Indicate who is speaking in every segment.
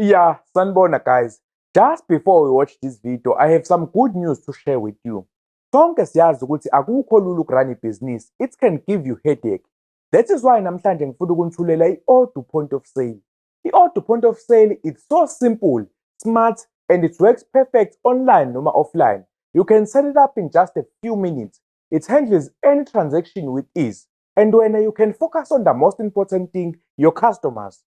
Speaker 1: Yeah, sanibona guys. Just before we watch this video, I have some good news to share with you. Sonke siyazi ukuthi akukho lula ukurun ibhizinisi. It can give you headache. That is why namhlanje ngifuna ukunithulela i-Odoo point of sale. I-Odoo point of sale it's so simple, smart and it works perfect online noma offline. You can set it up in just a few minutes. It handles any transaction with ease. And when you can focus on the most important thing, your customers.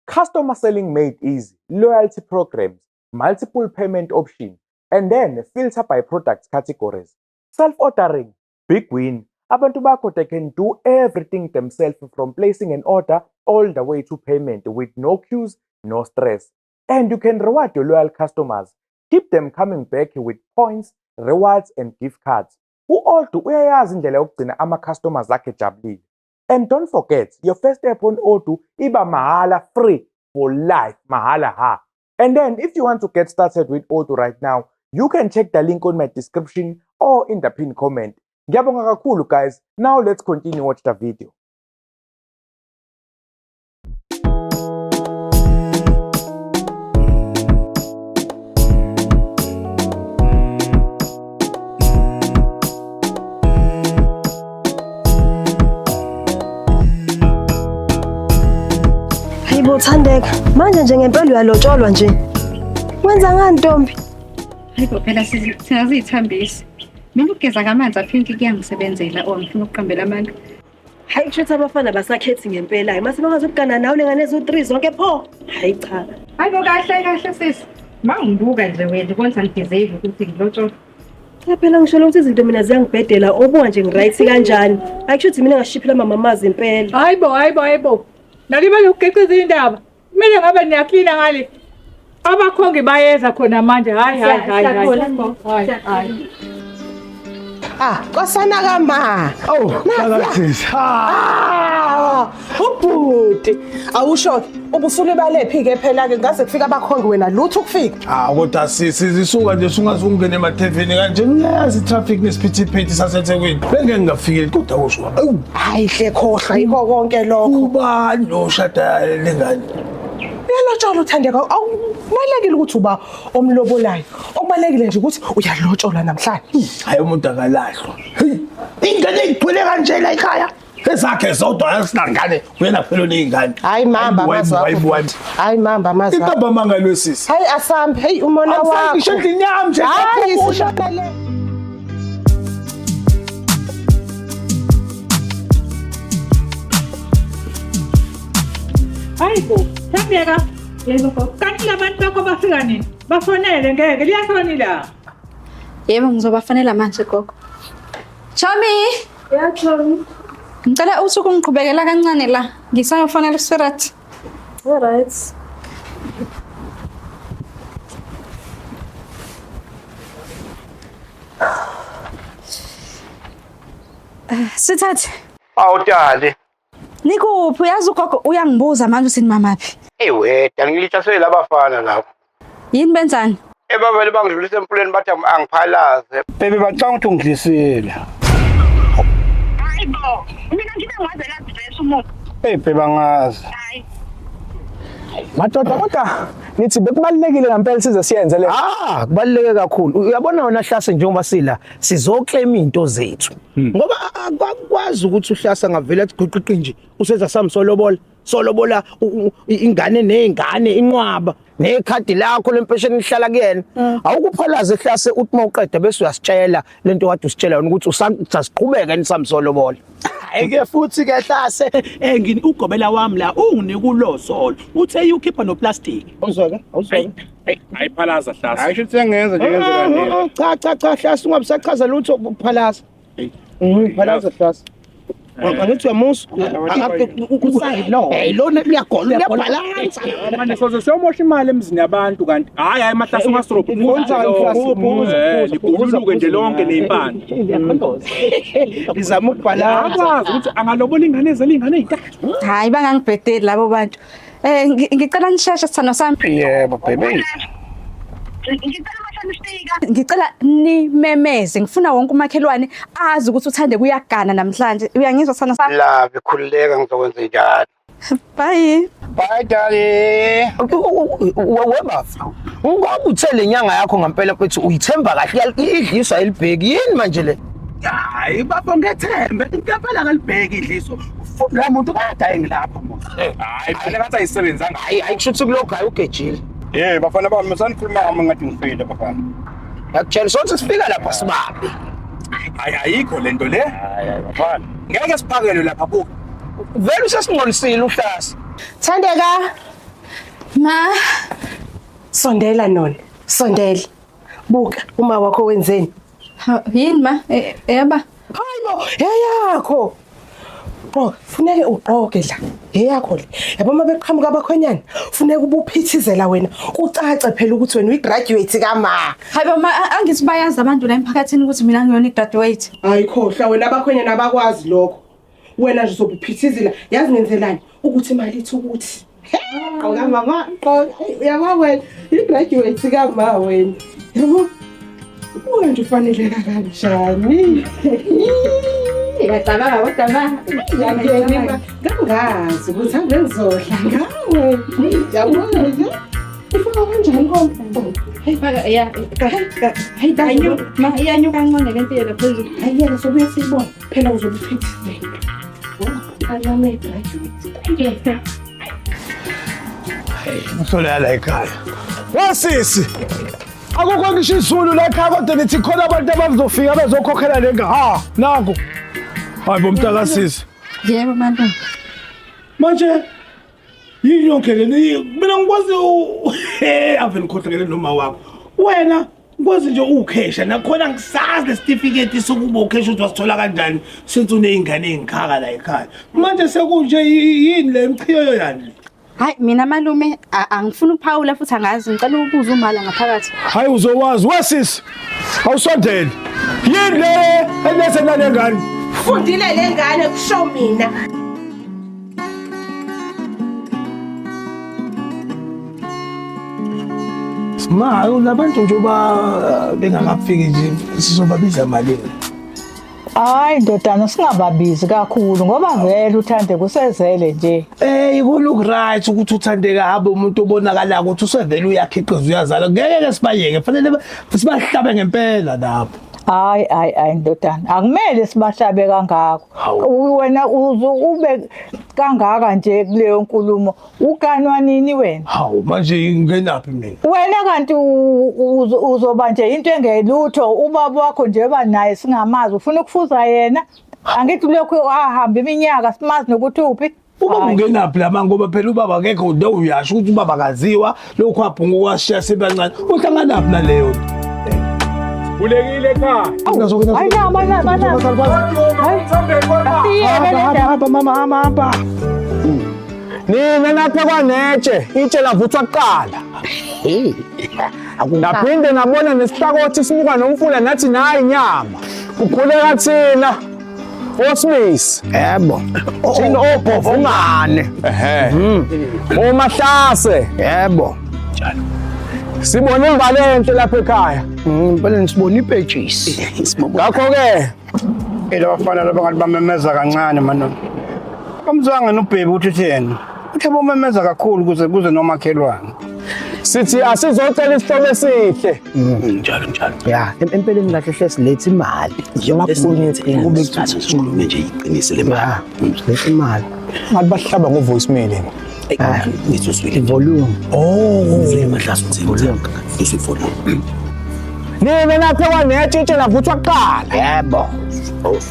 Speaker 1: Customer selling made easy, loyalty programs, multiple payment options, and then filter by product categories. Self-ordering, big win. Abantu bakho they can do everything themselves from placing an order all the way to payment with no queues, no stress. And you can reward your loyal customers. Keep them coming back with points, rewards, and gift cards. U-Odoo uyayazi indlela yokugcina ama-customers akhe ejabulile. And don't forget, your first step on Odoo iba mahala free for life, mahala ha. And then if you want to get started with Odoo right now, you can check the link on my description or in the pinned comment. Ngiyabonga kakhulu guys. Now let's continue watch the video.
Speaker 2: Hayibo Thandeka, manje nje ngempela uyalotsholwa nje. Wenza ngani ntombi?
Speaker 3: Hayibo phela singaziyithambisi. Mina ukugeza ngamanzi aphinki kuyangisebenzela or ngifuna ukuqambela amanga.
Speaker 2: Hayi kusho ukuthi abafana basakhethi ngempela. Hayi mase bangazokugana nawe lengane eziwu-3 zonke pho. Hayi cha.
Speaker 3: Hayibo kahle kahle sisi. Mangibuka nje wena ubona angideserve ukuthi ngilotsholwe.
Speaker 2: Cha phela ngisho ukuthi izinto mina ziyangibhedela obuka nje ngiright kanjani. Hayi kusho ukuthi mina ngashiphila mama amazi impela.
Speaker 4: Hayibo hayibo hayibo. Nalibele ukugeqiza indaba. Kumele ngabe niyaklina ngale. Abakhongi bayeza khona manje. Hayi hayi hayi hayi. Hayi hayi.
Speaker 5: Ah, nkosana kama.
Speaker 6: Oh, phakathi.
Speaker 5: Ah, ubhuti. Awusho ubusulibale phi ke phela ke ngaze kufika abakhongi wena lutho ukufika.
Speaker 6: Ah, kodwa sisi zisuka nje sungaze ungene ematheveni kanje uyazi traffic nesiphithiphithi saseThekwini. Bengeke ngingafikeli kodwa usho. Awu,
Speaker 5: Hayi hle khohlwa yikho konke lokho.
Speaker 6: ubani lo oshada lengane?
Speaker 5: Uyalotsholwa uThandeka. Awubalekile ukuthi uba omlobolayo. Okubalekile nje ukuthi uyalotsholwa namhlanje.
Speaker 6: Hayi umuntu akalahlwa. Hey, ingane igcwele kanje la ekhaya. Ezakhe zodwa asinangane, uyena phela uneyingane.
Speaker 5: Hayi mamba amazwi
Speaker 6: Hayibo,
Speaker 5: akho.
Speaker 6: hayibo.
Speaker 5: Hayi mamba amazwi. akho.
Speaker 6: Intombi amanga sisi.
Speaker 5: Hayi asambe. Hey umona wakho.
Speaker 6: Ngisho endlini yami nje.
Speaker 5: Hayi sishonele.
Speaker 4: Hayibo, Thandeka.
Speaker 3: Yebo gogo.
Speaker 4: Kanti labantu bakho bafika nini? Bafonele ngeke liyashona ilanga.
Speaker 3: Yebo ngizobafanela manje gogo. Chomi!
Speaker 2: Ya Chomi.
Speaker 3: Ngicela uthi ukungiqhubekela kancane la. Ngisayofanela uSirat.
Speaker 2: All right.
Speaker 3: Sithathe.
Speaker 7: Awutali.
Speaker 3: Nikuphi? Uyazi ugogo uyangibuza manje uthi nimamaphi.
Speaker 7: Ewe, dani ngilithasele abafana lapho.
Speaker 3: Yini benzani?
Speaker 7: Ebavele bangidlulisa emfuleni bathi angiphalaze.
Speaker 6: Bebe bacanga ukuthi ungidlisile.
Speaker 8: Hayibo, mina ngibe ngaze lazivesa umuntu.
Speaker 6: Hey bebe angazi.
Speaker 8: Hayi.
Speaker 9: Madoda kodwa nithi bekubalulekile ngempela size siyenze le.
Speaker 10: Ah, kubaluleke kakhulu. Uyabona wena Hlase njengoba sila sizoclaim into zethu. Ngoba akwazi ukuthi uHlase angavela athi guqiqi nje usenza samsolobola. Solobola ingane nezingane inqwaba nekhadi lakho lempesheni lihlala kuyena. Awukuphalaze Hlase uthi mawuqeda bese uyasitshela lento kade usitshela yona ukuthi usasiqhubeka nisamsolobola.
Speaker 11: Eke futhi ke hlase engini ugobela wami la unginika ulosolo uthe ukhipha noplastic.
Speaker 10: Awuzwa-ke? Awuzwa-ke?
Speaker 12: Hayi phalaza hlasa.
Speaker 7: Hayi shuthi sengenza nje ngenze kanje.
Speaker 10: Cha cha cha Hlase ungabe usachaza lutho phalaza. Phalaza Hlase. Angithi uyamusa. Hey lona uyagola uyabhalansa.
Speaker 12: Manje soze siyomosha imali emzini yabantu kanti hayi hayi mahlase ungastrobhi. Ligululuke nje lonke nezimpande.
Speaker 10: Lizama ukubhalansa.
Speaker 12: Akwazi ukuthi angalobola ingane ezele ingane ezintathu.
Speaker 3: Hayi bangangibhedeli labo bantu. Ngicela nisheshe sithando sami.
Speaker 7: Yebo, baby.
Speaker 8: Ngicela mase nifika.
Speaker 3: Ngicela nimemeze. Ngifuna wonke umakhelwane azi ukuthi uThandeka uyagana namhlanje. Uyangizwa sithando sami?
Speaker 7: Love, khululeka ngizokwenza njalo.
Speaker 3: Bye.
Speaker 7: Bye darling.
Speaker 10: Webafa. Ngoba uthe le nyanga yakho ngempela mfethu uyithemba kahle idliswa elibheki yini manje le?
Speaker 11: Hayi bafo ngethembe ngempela ngalibheki idliso. Futhi la muntu kade ayengilapha mos.
Speaker 12: Hayi phela ngathi ayisebenzanga.
Speaker 10: Hayi hayi kusho ukuthi kulokhu hayi ugejile.
Speaker 7: Hey bafana bami musanikhuluma ngami ngathi ngifile bafana.
Speaker 10: Ngiyakutshela sonke sifika lapha sibabe.
Speaker 12: Hayi ayikho lento le.
Speaker 7: Hayi hayi bafana.
Speaker 12: Ngeke siphakelwe lapha buka.
Speaker 10: Vele usesingcolisile uhlasi.
Speaker 5: Thandeka.
Speaker 3: Ma,
Speaker 5: Sondela nona. Sondela. Buka uma wakho wenzeni?
Speaker 3: ha, yini ma? Yaba.
Speaker 5: Hayibo, eyakho. Gqoka, funeke ugqoke la. Eyakho le. Yabo uma beqhamuka abakhwenyana, funeka ubuphithizela wena. Kucace phela ukuthi wena uyigraduate kama.
Speaker 3: Hayibo ma, angithi bayazi abantu la emphakathini ukuthi mina ngiyona i-graduate.
Speaker 5: Hayi khohlwa wena abakhwenyana abakwazi lokho. Wena nje uzobuphithizela. Yazi ngenzelani? Ukuthi imali ithi ukuthi. Gqoka mama, gqoka. Uyabo wena, i-graduate kama wena. Yabo. Ubuka nje ufaneleka kanjani?
Speaker 3: Ngiyacabanga kodwa ma.
Speaker 5: Ngiyangena ngangazi ukuthi ave ngizodla ngawe. Yabona nje. Ufaka kanjani konke?
Speaker 3: Hey, faka ya.
Speaker 5: Hayi
Speaker 3: Anyuka, ma iyanyuka kancane le nto yela phezulu.
Speaker 5: Hayi yena sobuye siyibone. Phela uzobe uphithizela. Alame graduate.
Speaker 6: Mhlola la ekhaya. Wasisi. Akukho ngisho izulu la ekhaya kodwa nithi khona abantu abazofika bezokhokhela le nga. Ha, nangu. Hayi bo mntakasisi.
Speaker 3: Yebo malume.
Speaker 6: Manje yini yonke le mina ngikwazi ave ngikhohlakele noma wakho. Wena ngikwazi nje ukhesha nakhona ngisazi lesitifiketi sokuba ukhesha ukuthi wasithola kanjani since uney'ngane ey'ngikhaka la ekhaya. Manje sekunje yini le mchiyoyo yani?
Speaker 3: Hayi mina malume angifuni ukuphawula futhi angazi ngicela ukubuza umala ngaphakathi.
Speaker 6: Hayi uzowazi wesisi. Awusondeli. Yini le enese nale ngane?
Speaker 5: Fundile le ngane kusho mina.
Speaker 6: Ma, labantu njengoba bengakafiki nje sizobabiza malini?
Speaker 4: Hayi ndodana singababizi kakhulu ngoba vele uthande kusezele nje.
Speaker 6: Ikona uku-right ukuthi uthandeka abe umuntu obonakalayo ukuthi usevele uyakhiqiza uyazala. Ngeke ke sibayeke, fanele sibahlabe ngempela lapho.
Speaker 4: Hayi hayi hayi ndodana akumele sibahlabe kangako. Wena uze ube kangaka nje kuleyo nkulumo uganwa nini wena?
Speaker 6: Hawu manje ngingenaphi mina?
Speaker 4: Wena kanti uzoba nje into engelutho ubaba wakho nje ba naye singamazi ufuna ukufuza yena angithi lokhu ahamba iminyaka simazi nokuthi uphi.
Speaker 6: Ubaba ungenaphi lama ngoba phela ubaba akekho lo uyasho ukuthi ubaba akaziwa lokhu wabhunga washiya sebancane. Uhlanganaphi naleyo nto?
Speaker 12: Kulekile ekhaya.
Speaker 4: Hayi nama nama nama.
Speaker 9: Hamba hamba mama hamba hamba. Nina napha kwanetshe itshe lavuthwa kuqala. Naphinde nabona nesihlakothi simuka nomfula nathi nayi inyama. Kukhuleka thina. Osmisi.
Speaker 10: Yebo.
Speaker 9: Thina obhovungane. Ehhe. Omahlase.
Speaker 10: Yebo.
Speaker 9: Sibone imbali enhle lapha ekhaya.
Speaker 10: Impela sibona ipetshisi.
Speaker 9: Ngakho-ke
Speaker 7: Ela bafana laba ngathi bamemeza kancane manje. Abamzwanga nobhebi ukuthi utheni. Uthe bomemeza kakhulu kuze kuze nomakhelwane.
Speaker 9: Sithi asizocela isihlobo esihle.
Speaker 11: Njalo njalo.
Speaker 10: Ya, empeleni kahle hle silethe imali.
Speaker 11: Kube sikhulume nje iqiniso le mali.
Speaker 10: Silethe imali.
Speaker 9: Ngathi bahlaba ngo-voicemail yini.
Speaker 11: Ngithi uzwile
Speaker 10: volume.
Speaker 11: Oh, uzwile mahlasi volume. Uzwe volume.
Speaker 9: Nina napha kwanetshe itshe lavuthwa kuqala.
Speaker 10: Yebo.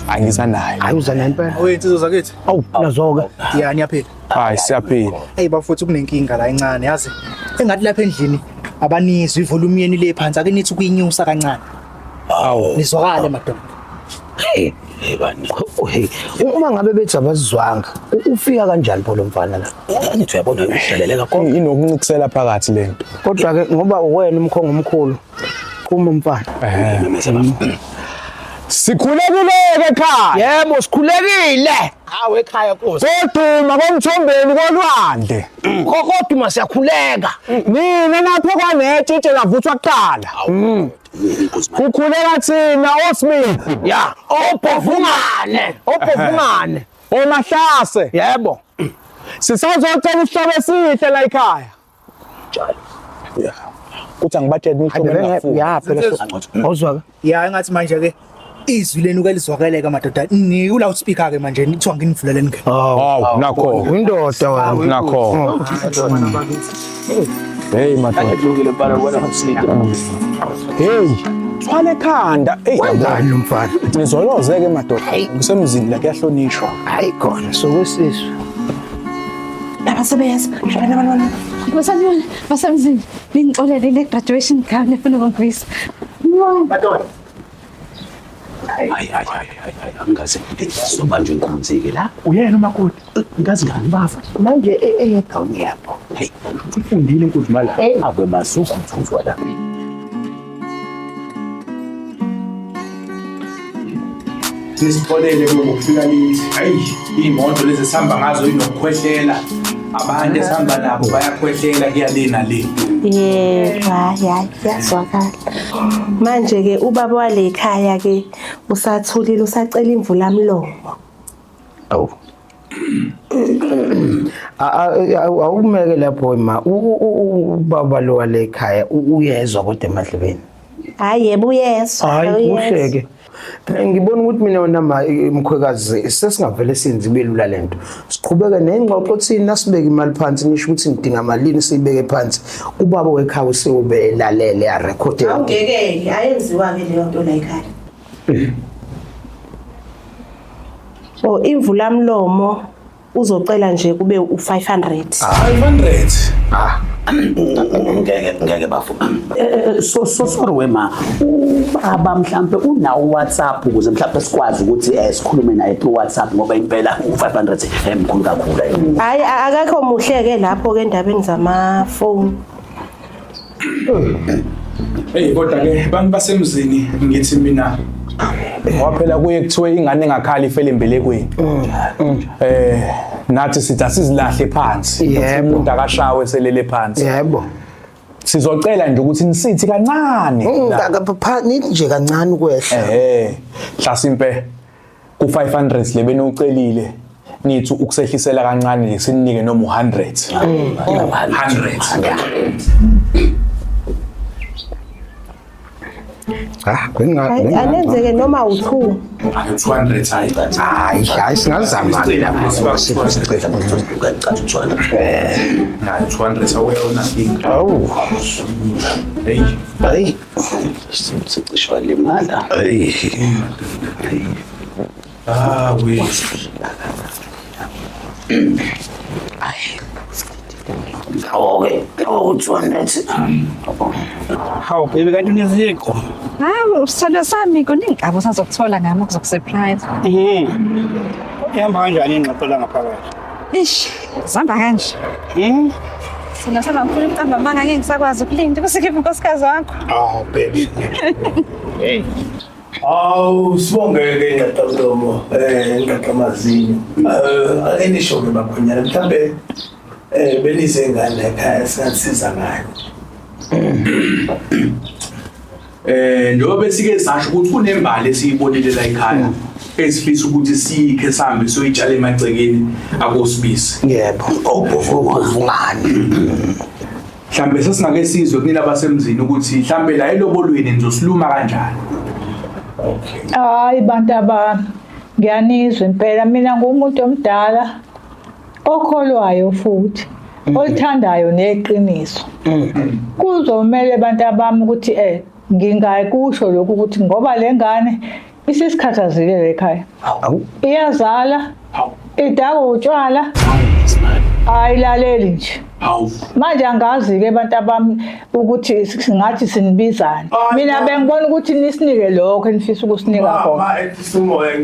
Speaker 9: Angizanayo.
Speaker 10: Hayi uzanayo impela.
Speaker 13: Oye insizwa zakithi.
Speaker 10: Awu nazoke.
Speaker 13: Ya niyaphila.
Speaker 9: Hayi siyaphila.
Speaker 13: Hey bafowethu kunenkinga la encane yazi. Engathi lapha endlini abanizwe ivolume yenu le phansi ake nithi ukuyinyusa kancane.
Speaker 11: Awu.
Speaker 13: Nizwakale madoda.
Speaker 10: Hey,
Speaker 11: hey bani.
Speaker 10: Hey, uma ngabe bethi abazizwanga, ufika kanjani pho lo mfana la?
Speaker 11: Angithi uyabona uhlaleleka
Speaker 9: konke. Inokuncisela phakathi lento.
Speaker 10: Kodwa ke ngoba uwena umkhongo omkhulu, kuma mfana.
Speaker 9: Sikhulekile ekhaya.
Speaker 10: Yebo, sikhulekile. Hawu ekhaya Nkosi.
Speaker 9: Koduma komthombeni kolwandle.
Speaker 10: Koduma siyakhuleka.
Speaker 9: Nina napha kwanetshe itshe lavuthwa kuqala. Kukhuleka thina oSmith.
Speaker 10: Ya, obhovungane, obhovungane.
Speaker 9: Omahlase.
Speaker 10: Yebo.
Speaker 9: Sisazocela isihlobo esihle la ekhaya. Njalo. Yeah. Kuthi angibatshele nisho bengafuni.
Speaker 10: Ya phela awuzwa ke.
Speaker 13: Ya engathi manje ke izwi lenu ke lizwakeleka madoda. Ni u loudspeaker ke manje nithiwa nginivulele nge.
Speaker 9: Hawu nakho.
Speaker 10: Indoda wena.
Speaker 9: Nakho. Hey madoda.
Speaker 11: Kulungile mfana wena usilide.
Speaker 9: Hey. Thwala ekhanda. Hey
Speaker 10: wenzani lo mfana?
Speaker 9: Nizolozeke madoda. Kusemzini la kuyahlonishwa.
Speaker 10: Hayi khona sokwesizwe.
Speaker 3: Abasebenzi, basanibona, basemzini. Ningixolele le graduation gown efuna ukungigwisa.
Speaker 11: Madoda. Hayi hayi hayi hayi angaze sizobanjwa inkunzi-ke la.
Speaker 12: Uyena umakoti.
Speaker 11: Ngazi ngani bafa.
Speaker 10: Manje eyegawuni yakho.
Speaker 11: Hey,
Speaker 12: ufundile inkunzi mala.
Speaker 11: Ave masuku mthuzwa la.
Speaker 12: Nisipholele ngokufika lithi. Hayi, iy'moto lezi esihamba ngazo inokukhwehlela. Abantu esihamba nabo bayakhwehlela kuya le nale.
Speaker 5: Yebo, hayi hayi kuyazwakala. Manje ke ubaba wale khaya ke usathulile usacela imvula mlomo.
Speaker 10: Awu. Awumeke lapho ma ubaba lo wale ekhaya uyezwa kodwa emadlebeni.
Speaker 5: Hayi yebo uyezwa.
Speaker 10: Hayi kuhle ke. Ngibona ukuthi mina wena ma mkhwekazi sesingavele senze ibe lula lento. Siqhubeke nengxoxo thina sibeke imali phansi nisho ukuthi nidinga malini siyibeke phansi. Ubaba wekhaya usewube elalele a record.
Speaker 5: Awungeke ayenziwa ke leyo nto la ekhaya. Oh imvula mlomo uzocela nje kube u500.
Speaker 12: 500.
Speaker 11: Ah. Ngeke ngeke bafu. So so sorry wema. Ubaba mhlambe unawo WhatsApp ukuze mhlambe sikwazi ukuthi sikhulume naye through WhatsApp ngoba impela u500 emkhulu kakhulu.
Speaker 5: Hayi akakho muhle ke lapho ke endabeni zamafoni.
Speaker 12: Hey kodwa ke bantu basemzini ngithi mina
Speaker 9: Ngoba phela kuye kuthiwe ingane engakhali ifele embelekweni. Nathi sithi asizilahle phansi. Umuntu akashawe selele phansi.
Speaker 10: Yebo.
Speaker 9: Sizocela nje ukuthi nisithi kancane.
Speaker 10: Nithi nje kancane ukwehla.
Speaker 9: Hlasimpe ku 500 le benocelile nithi ukusehlisela kancane nje sinike noma u100. 100.
Speaker 10: Ah,
Speaker 5: anenzeke noma u2.
Speaker 12: 200 hayi.
Speaker 10: Hayi, hayi singazama ke lapho.
Speaker 12: Sicela Na 200 awuyona inkinga.
Speaker 10: Awu.
Speaker 12: Hey.
Speaker 10: Hayi.
Speaker 11: Sicishe walimala.
Speaker 10: Hayi.
Speaker 12: Ah, we.
Speaker 11: Okay, oh 200.
Speaker 7: Hawu baby kanti uneziqo.
Speaker 3: Hawu, sithando sami kuningi abo sazokuthola ngami okuzokusurprise.
Speaker 7: Ihamba kanjani ingxoxo la ngaphakathi?
Speaker 3: Ish, zihamba kanje. Sithando sami angifuni ukuqamba amanga ngeke ngisakwazi ukulinda kusikhiphe unkosikazi wakho.
Speaker 7: Oh baby. Hey.
Speaker 6: Awu sibongeke ingqaqamlomo ingqaqamazinyo. Ake nisho ke bakhonyana mhlambe benize ngani ekhaya singathisiza ngani.
Speaker 12: Njengoba besike sasho ukuthi kunembali esiyibonile la ekhaya esifisa ukuthi sikhe sihambe siyoyitshala emagcekeni akosibisi.
Speaker 10: Yebo. Obuvungani.
Speaker 12: Mhlambe sesingake sizwe kunina abasemzini ukuthi mhlambe la elobolweni nizosiluma kanjani.
Speaker 4: Hayi bantu abami, ngiyanizwa impela mina ngumuntu omdala okholwayo futhi olithandayo neqiniso. Kuzomele bantu abami ukuthi ngingakusho lokhu ukuthi ngoba le ngane isisikhathazile le ekhaya. Iyazala, idakwa utshwala, ayilaleli nje. Manje angazi-ke bantu abami ukuthi singathi sinibizane. Mina bengibona ukuthi nisinike lokho enifisa ukusinika khona.
Speaker 6: Ma ehlisa umoya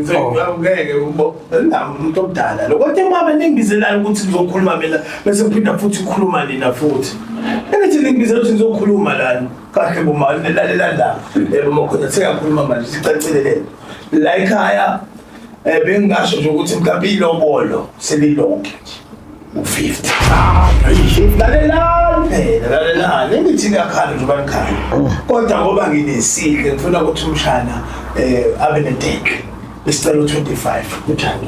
Speaker 6: ngeke ubo nami umuntu omdala lo. Kodwa mama ningibizelani ukuthi nizokhuluma mina bese kuphinda futhi ukukhuluma nina futhi. Engithi ningibizela ukuthi nizokhuluma lana. Kahle boma nilalela la. Yebo makhona sengakhuluma manje sicacile le. La ekhaya bengingasho nje ukuthi mhlawumbe ilobolo selilonke nje. U50. Lalelani phela, lalelani. Engithi ngiyakhala nje banikhala. Kodwa ngoba nginesihle ngifuna ukuthi umshana abe netenke. Besicela u25 kunjani?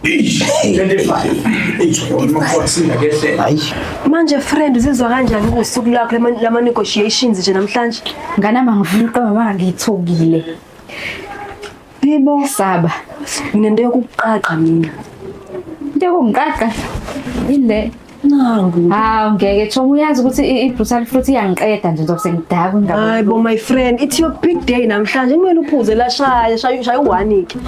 Speaker 6: 25.
Speaker 10: Hayi.
Speaker 2: Manje friend uzizwa kanjani kusuku lakho lama negotiations nje namhlanje?
Speaker 3: Ngane mama ngifuna uqamba mama ngithukile.
Speaker 2: Yebo.
Speaker 3: Saba.
Speaker 2: Nginento yokuqaqa mina.
Speaker 3: Into yokungiqaqa ile.
Speaker 2: Nangu.
Speaker 3: Hawu ngeke Chomi uyazi ukuthi i-brutal fruit iyangiqeda nje njengoba sengidakwa indaba.
Speaker 2: Hayi bo my friend, it's your big day namhlanje. Kumele uphuze la shaya, shaya shaya u-one ke.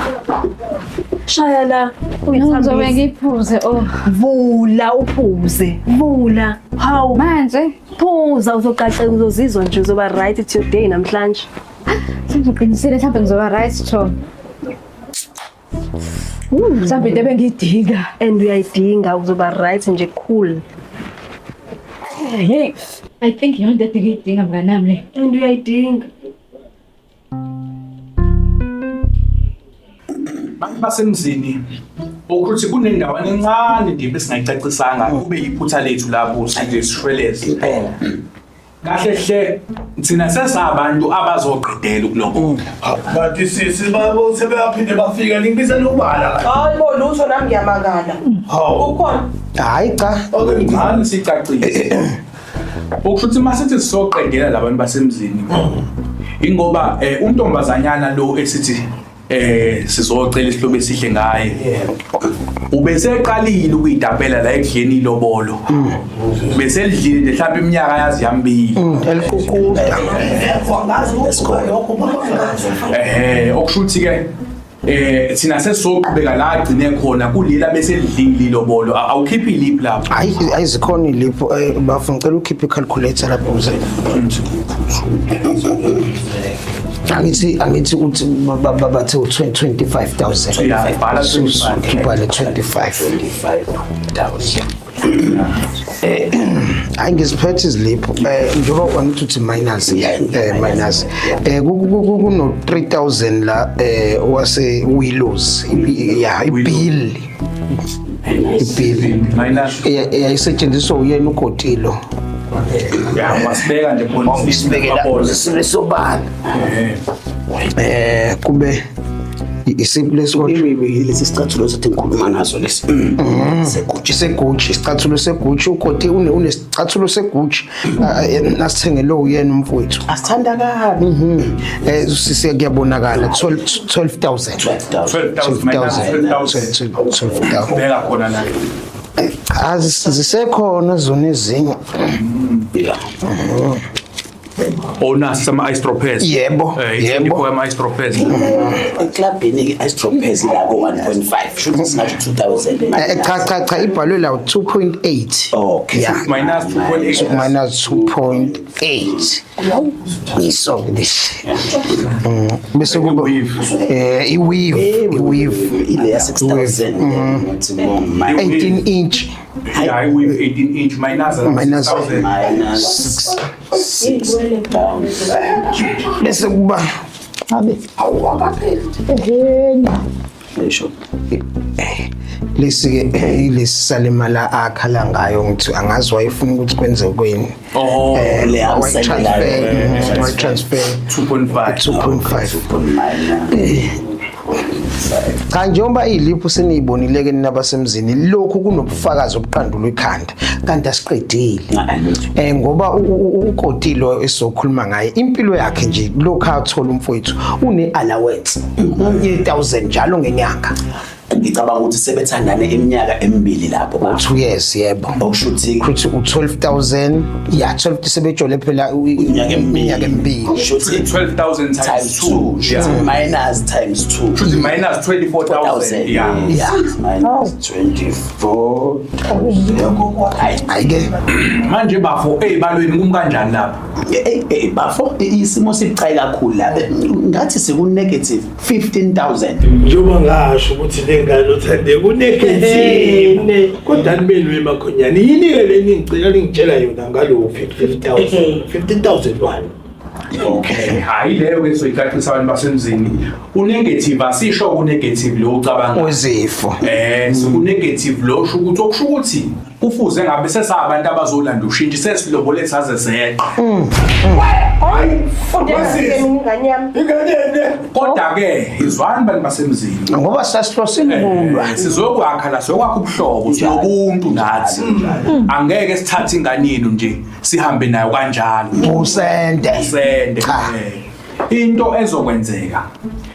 Speaker 2: Shaya la.
Speaker 3: Ngizobe ngiphuze oh.
Speaker 2: Vula uphuze. Vula. Hawu.
Speaker 3: Manje
Speaker 2: phuza uzoqaqeka uzozizwa nje uzoba right, it's your day namhlanje.
Speaker 3: Sengiqinisile mhlawumbe ngizoba right Chomi. Mhlawumbe into ebengiyidinga.
Speaker 2: And uyayidinga uzoba right nje cool.
Speaker 3: Hey, I think iyona into ebengiyidinga mnganami le.
Speaker 2: And uyayidinga.
Speaker 12: Bantu basemzini ukuthi kunendawana encane nje besingayicacisanga kube yiphutha lethu lapho sike sishweleze.
Speaker 11: Impela.
Speaker 12: Kahle hle thina sesabantu abazoqedela ukulobola.
Speaker 6: Bathi sisi babo sebeyaphinde bafika ningibiza nokubala.
Speaker 5: Hayi bo lutho nami ngiyamangala.
Speaker 6: Hawu.
Speaker 5: Ukhona?
Speaker 10: Hayi cha.
Speaker 12: Okay, ngani sicacise. Okusho ukuthi masithi sizoqedela labantu basemzini. Ingoba untombazanyana lo esithi sizocela isihlobo esihle ngaye. Ubeseqalile ukuyidabela la ekudleni ilobolo. Beselidlile nje mhlawumbe iminyaka yazi yambili.
Speaker 10: Eliququda.
Speaker 12: Okusho ukuthi ke thina sesizoqhubeka la agcine khona kulela bese lidlile ilobolo. Awukhiphi iliphi lapho?
Speaker 10: Hayi ayizikhona ilipho bafo ngicela ukhiphe i-calculator lapho uze. Angithi uthi bathe u-25,000.
Speaker 12: Yeah, bhala 25.
Speaker 10: Bhala 25,000. Hayi ngiziphethe izilipho njengoba wangithi uthi minus minus kuno 3000 la wase Willows yeah ibill
Speaker 12: minus
Speaker 10: yayisetshenziswa uyena uGotilo.
Speaker 12: Yeah, wasibeka nje khona
Speaker 10: sibekela sisobala. Kube isiphi lesikho
Speaker 11: lesi sicathulo sothi ngikhuluma naso lesi.
Speaker 10: Segucci segucci isicathulo segucci uGoti unesicathulo segucci nasithengele uyena umfowethu.
Speaker 11: Asithanda kabi.
Speaker 10: Siyabonakala 12,000.
Speaker 12: 12,000 minus 12,000.
Speaker 10: 12,000.
Speaker 12: Beka khona la.
Speaker 10: Azisekhona zona ezinye.
Speaker 11: Yeah.
Speaker 12: Onasi ama ice droppers.
Speaker 10: Yebo,
Speaker 12: yebo. Ama ice droppers.
Speaker 11: Eklabhini ke ice droppers la ko 1.5 should singathi 2000.
Speaker 10: Cha cha cha ibhalwe la 2.8.
Speaker 11: Okay.
Speaker 10: Yeah.
Speaker 12: Minus 2.8.
Speaker 10: Minus 2.8. Iso this. Bese kuba i-weave, i-weave
Speaker 11: ile ya 6000.
Speaker 10: 18 inch.
Speaker 12: Yeah, i-weave 18 inch minus
Speaker 10: Minus
Speaker 12: 6,000.
Speaker 11: Minus 6,000.
Speaker 10: Bese kuba
Speaker 11: Abe awakapheli. Esho.
Speaker 10: Lesi ke ilesi salimala akhala ngayo ngithi angazi wayefuna ukuthi kwenze kweni.
Speaker 12: Oh,
Speaker 11: le
Speaker 10: wayi transfer
Speaker 12: 2.5.
Speaker 10: 2.5. Cha njengoba ilipho seniyibonile ke ninabasemzini lokhu kunobufakazi obuqandulwe ikhanda kanti asiqedile. Ngoba uGotilo esizokhuluma ngaye impilo yakhe nje lokhu athola umfowethu une allowance ye-1000 njalo ngenyanga.
Speaker 11: Ngicabanga ukuthi sebethandane iminyaka emibili lapho.
Speaker 10: 2 years yebo.
Speaker 11: Okusho ukuthi
Speaker 10: ukuthi u12000 yeah 12 sebejole phela iminyaka emibili.
Speaker 11: Kusho ukuthi
Speaker 12: 12,000 times 2.
Speaker 11: Kusho minus times 2.
Speaker 12: Kusho minus 24,000. Yeah.
Speaker 10: Yeah.
Speaker 11: Minus 24,000.
Speaker 10: Ayike.
Speaker 12: Manje bafo ezibalweni kum kanjani lapha?
Speaker 11: Bafo isimo sibucayi kakhulu lapha. Ngathi siku negative 15,000.
Speaker 6: Njengoba ngasho ukuthi le ngane uthande ku negative. Kodwa nibelwe makhonyana yini ke le ningicela ningitshela yona ngalo 15,000. 15,000 wani.
Speaker 12: Okay, hayi leyo ke soyicacisa abantu basemzini. Unegative asisho ku negative lo ucabanga.
Speaker 10: Wezifo.
Speaker 12: So ku negative lo usho ukuthi okusho ukuthi Kufuze ngabe sesabantu abazolanda ushintsho sesilobole saze seqa.
Speaker 5: Hayi, funde kahle ingane yami.
Speaker 6: Ingane yene.
Speaker 12: Kodwa ke izwani bantu basemzini.
Speaker 10: Ngoba sasihlosile kulwa.
Speaker 12: Sizokwakha la sizokwakha ubuhlobo sinobuntu nathi. Angeke sithathe ingane yenu nje sihambe nayo kanjalo.
Speaker 10: Usende.
Speaker 12: Usende. Into ezokwenzeka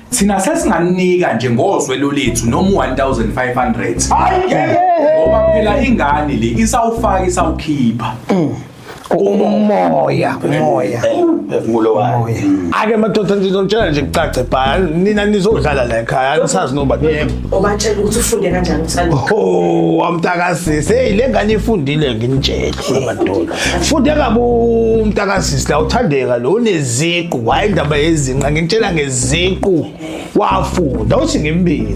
Speaker 12: thina sesinganika nje ngozwelo lethu noma u1500.
Speaker 6: Hayi ngeke.
Speaker 12: Ngoba phela ingane le isawufaka isawukhipha.
Speaker 10: Umoya, umoya.
Speaker 11: Phefumulo wayo.
Speaker 6: Ake madoda ngizonitshela nje kucace bha nina nizodlala la ekhaya anisazi noba yebo.
Speaker 5: Obatshela ukuthi ufunde kanjani uthando.
Speaker 6: Oh, amntakasisi. Hey, le ngane ifundile nginitshele madoda. Funde kabi umntakasisi la uthandeka lo uneziqu, hayi indaba yezinqa ngintshela ngeziqu. Wafunda uthi ngimbize.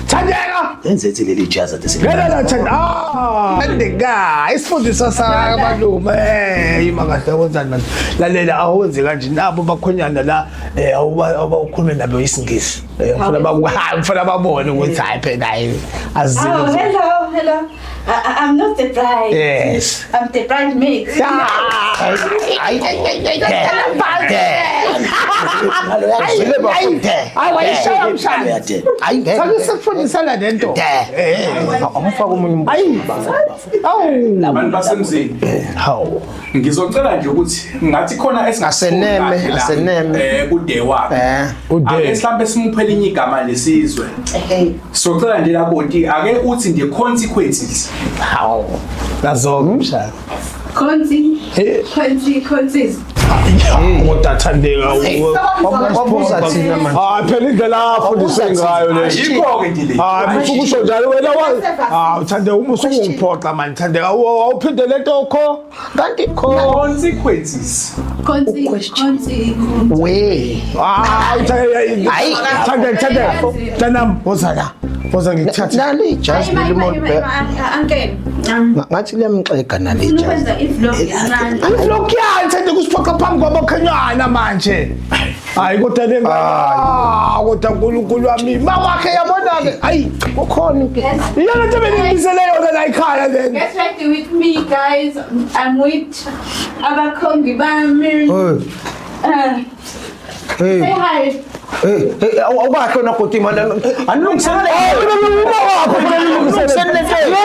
Speaker 6: Thandeka!
Speaker 11: Yenzethi leli jazi ade sele.
Speaker 6: Ngena la Thandeka. Ah, Thandeka, isifundiswa sakabalume. Eh, ima kahle wenzani manje? Lalela awenze kanje nabo bakhonyana la eh awuba ukhulume nabo isingisi. Eh, ngifuna baku hayi ngifuna babone ukuthi hayi phela hayi azile.
Speaker 3: Oh, hello, hello. I'm not the bride.
Speaker 6: Yes.
Speaker 3: I'm the bridesmaid.
Speaker 6: Hayi wayishaya mshana. Hayi sekufundisana lento.
Speaker 10: Awufaka omunye
Speaker 6: Hayi. Awu.
Speaker 12: Abantu basemzini.
Speaker 10: Hawu.
Speaker 12: Ngizocela nje ukuthi ngathi khona
Speaker 10: Aseneme, aseneme.
Speaker 12: Kude wakhe.
Speaker 6: Ude.
Speaker 12: Ake mhlambe simuphe elinye igama lesizwe. Socela nje lakoti ake uthi nje consequences.
Speaker 10: Hawu.
Speaker 6: Nazo mshana.
Speaker 3: Consi, consi, consis.
Speaker 6: Kodwa Thandeka
Speaker 10: Wabuza thina manje.
Speaker 9: Hayi phela indlela afundiswe ngayo le.
Speaker 12: Yikho-ke nje le.
Speaker 6: Hayi musu kusho njalo wena wa. Ah Thandeka uma usungiphoxa manje Thandeka awuphinde lento kho.
Speaker 10: Kanti
Speaker 12: Consequences.
Speaker 3: Consi, consi.
Speaker 10: we.
Speaker 6: Ah Thandeka.
Speaker 10: Hayi.
Speaker 6: Thandeka Thandeka. Mntanami woza la. Woza ngikuthathe.
Speaker 10: Nali ijazi leli muntu
Speaker 3: Uncle,
Speaker 10: ngathi liyamxega nali
Speaker 3: ngifuna
Speaker 10: ijazi.
Speaker 3: ukwenza i-vlog encane.
Speaker 6: Lokhu yani Thandeka usiphoxa phambi kwabakhenyana manje. Hayi kodwa le ah kodwa uNkulunkulu wami mawakhe yabona ke hayi
Speaker 10: Kukhona inkinga.
Speaker 6: iyona nto beningibizele yona la ekhaya lena.
Speaker 3: Get ready with me, guys. I'm with abakhongi bami.
Speaker 10: Hey.
Speaker 3: Say hi.
Speaker 10: Hey, hey, awukahle wena bhuti manje. Anilungiseni
Speaker 9: Uma wakho fanele ulungisele.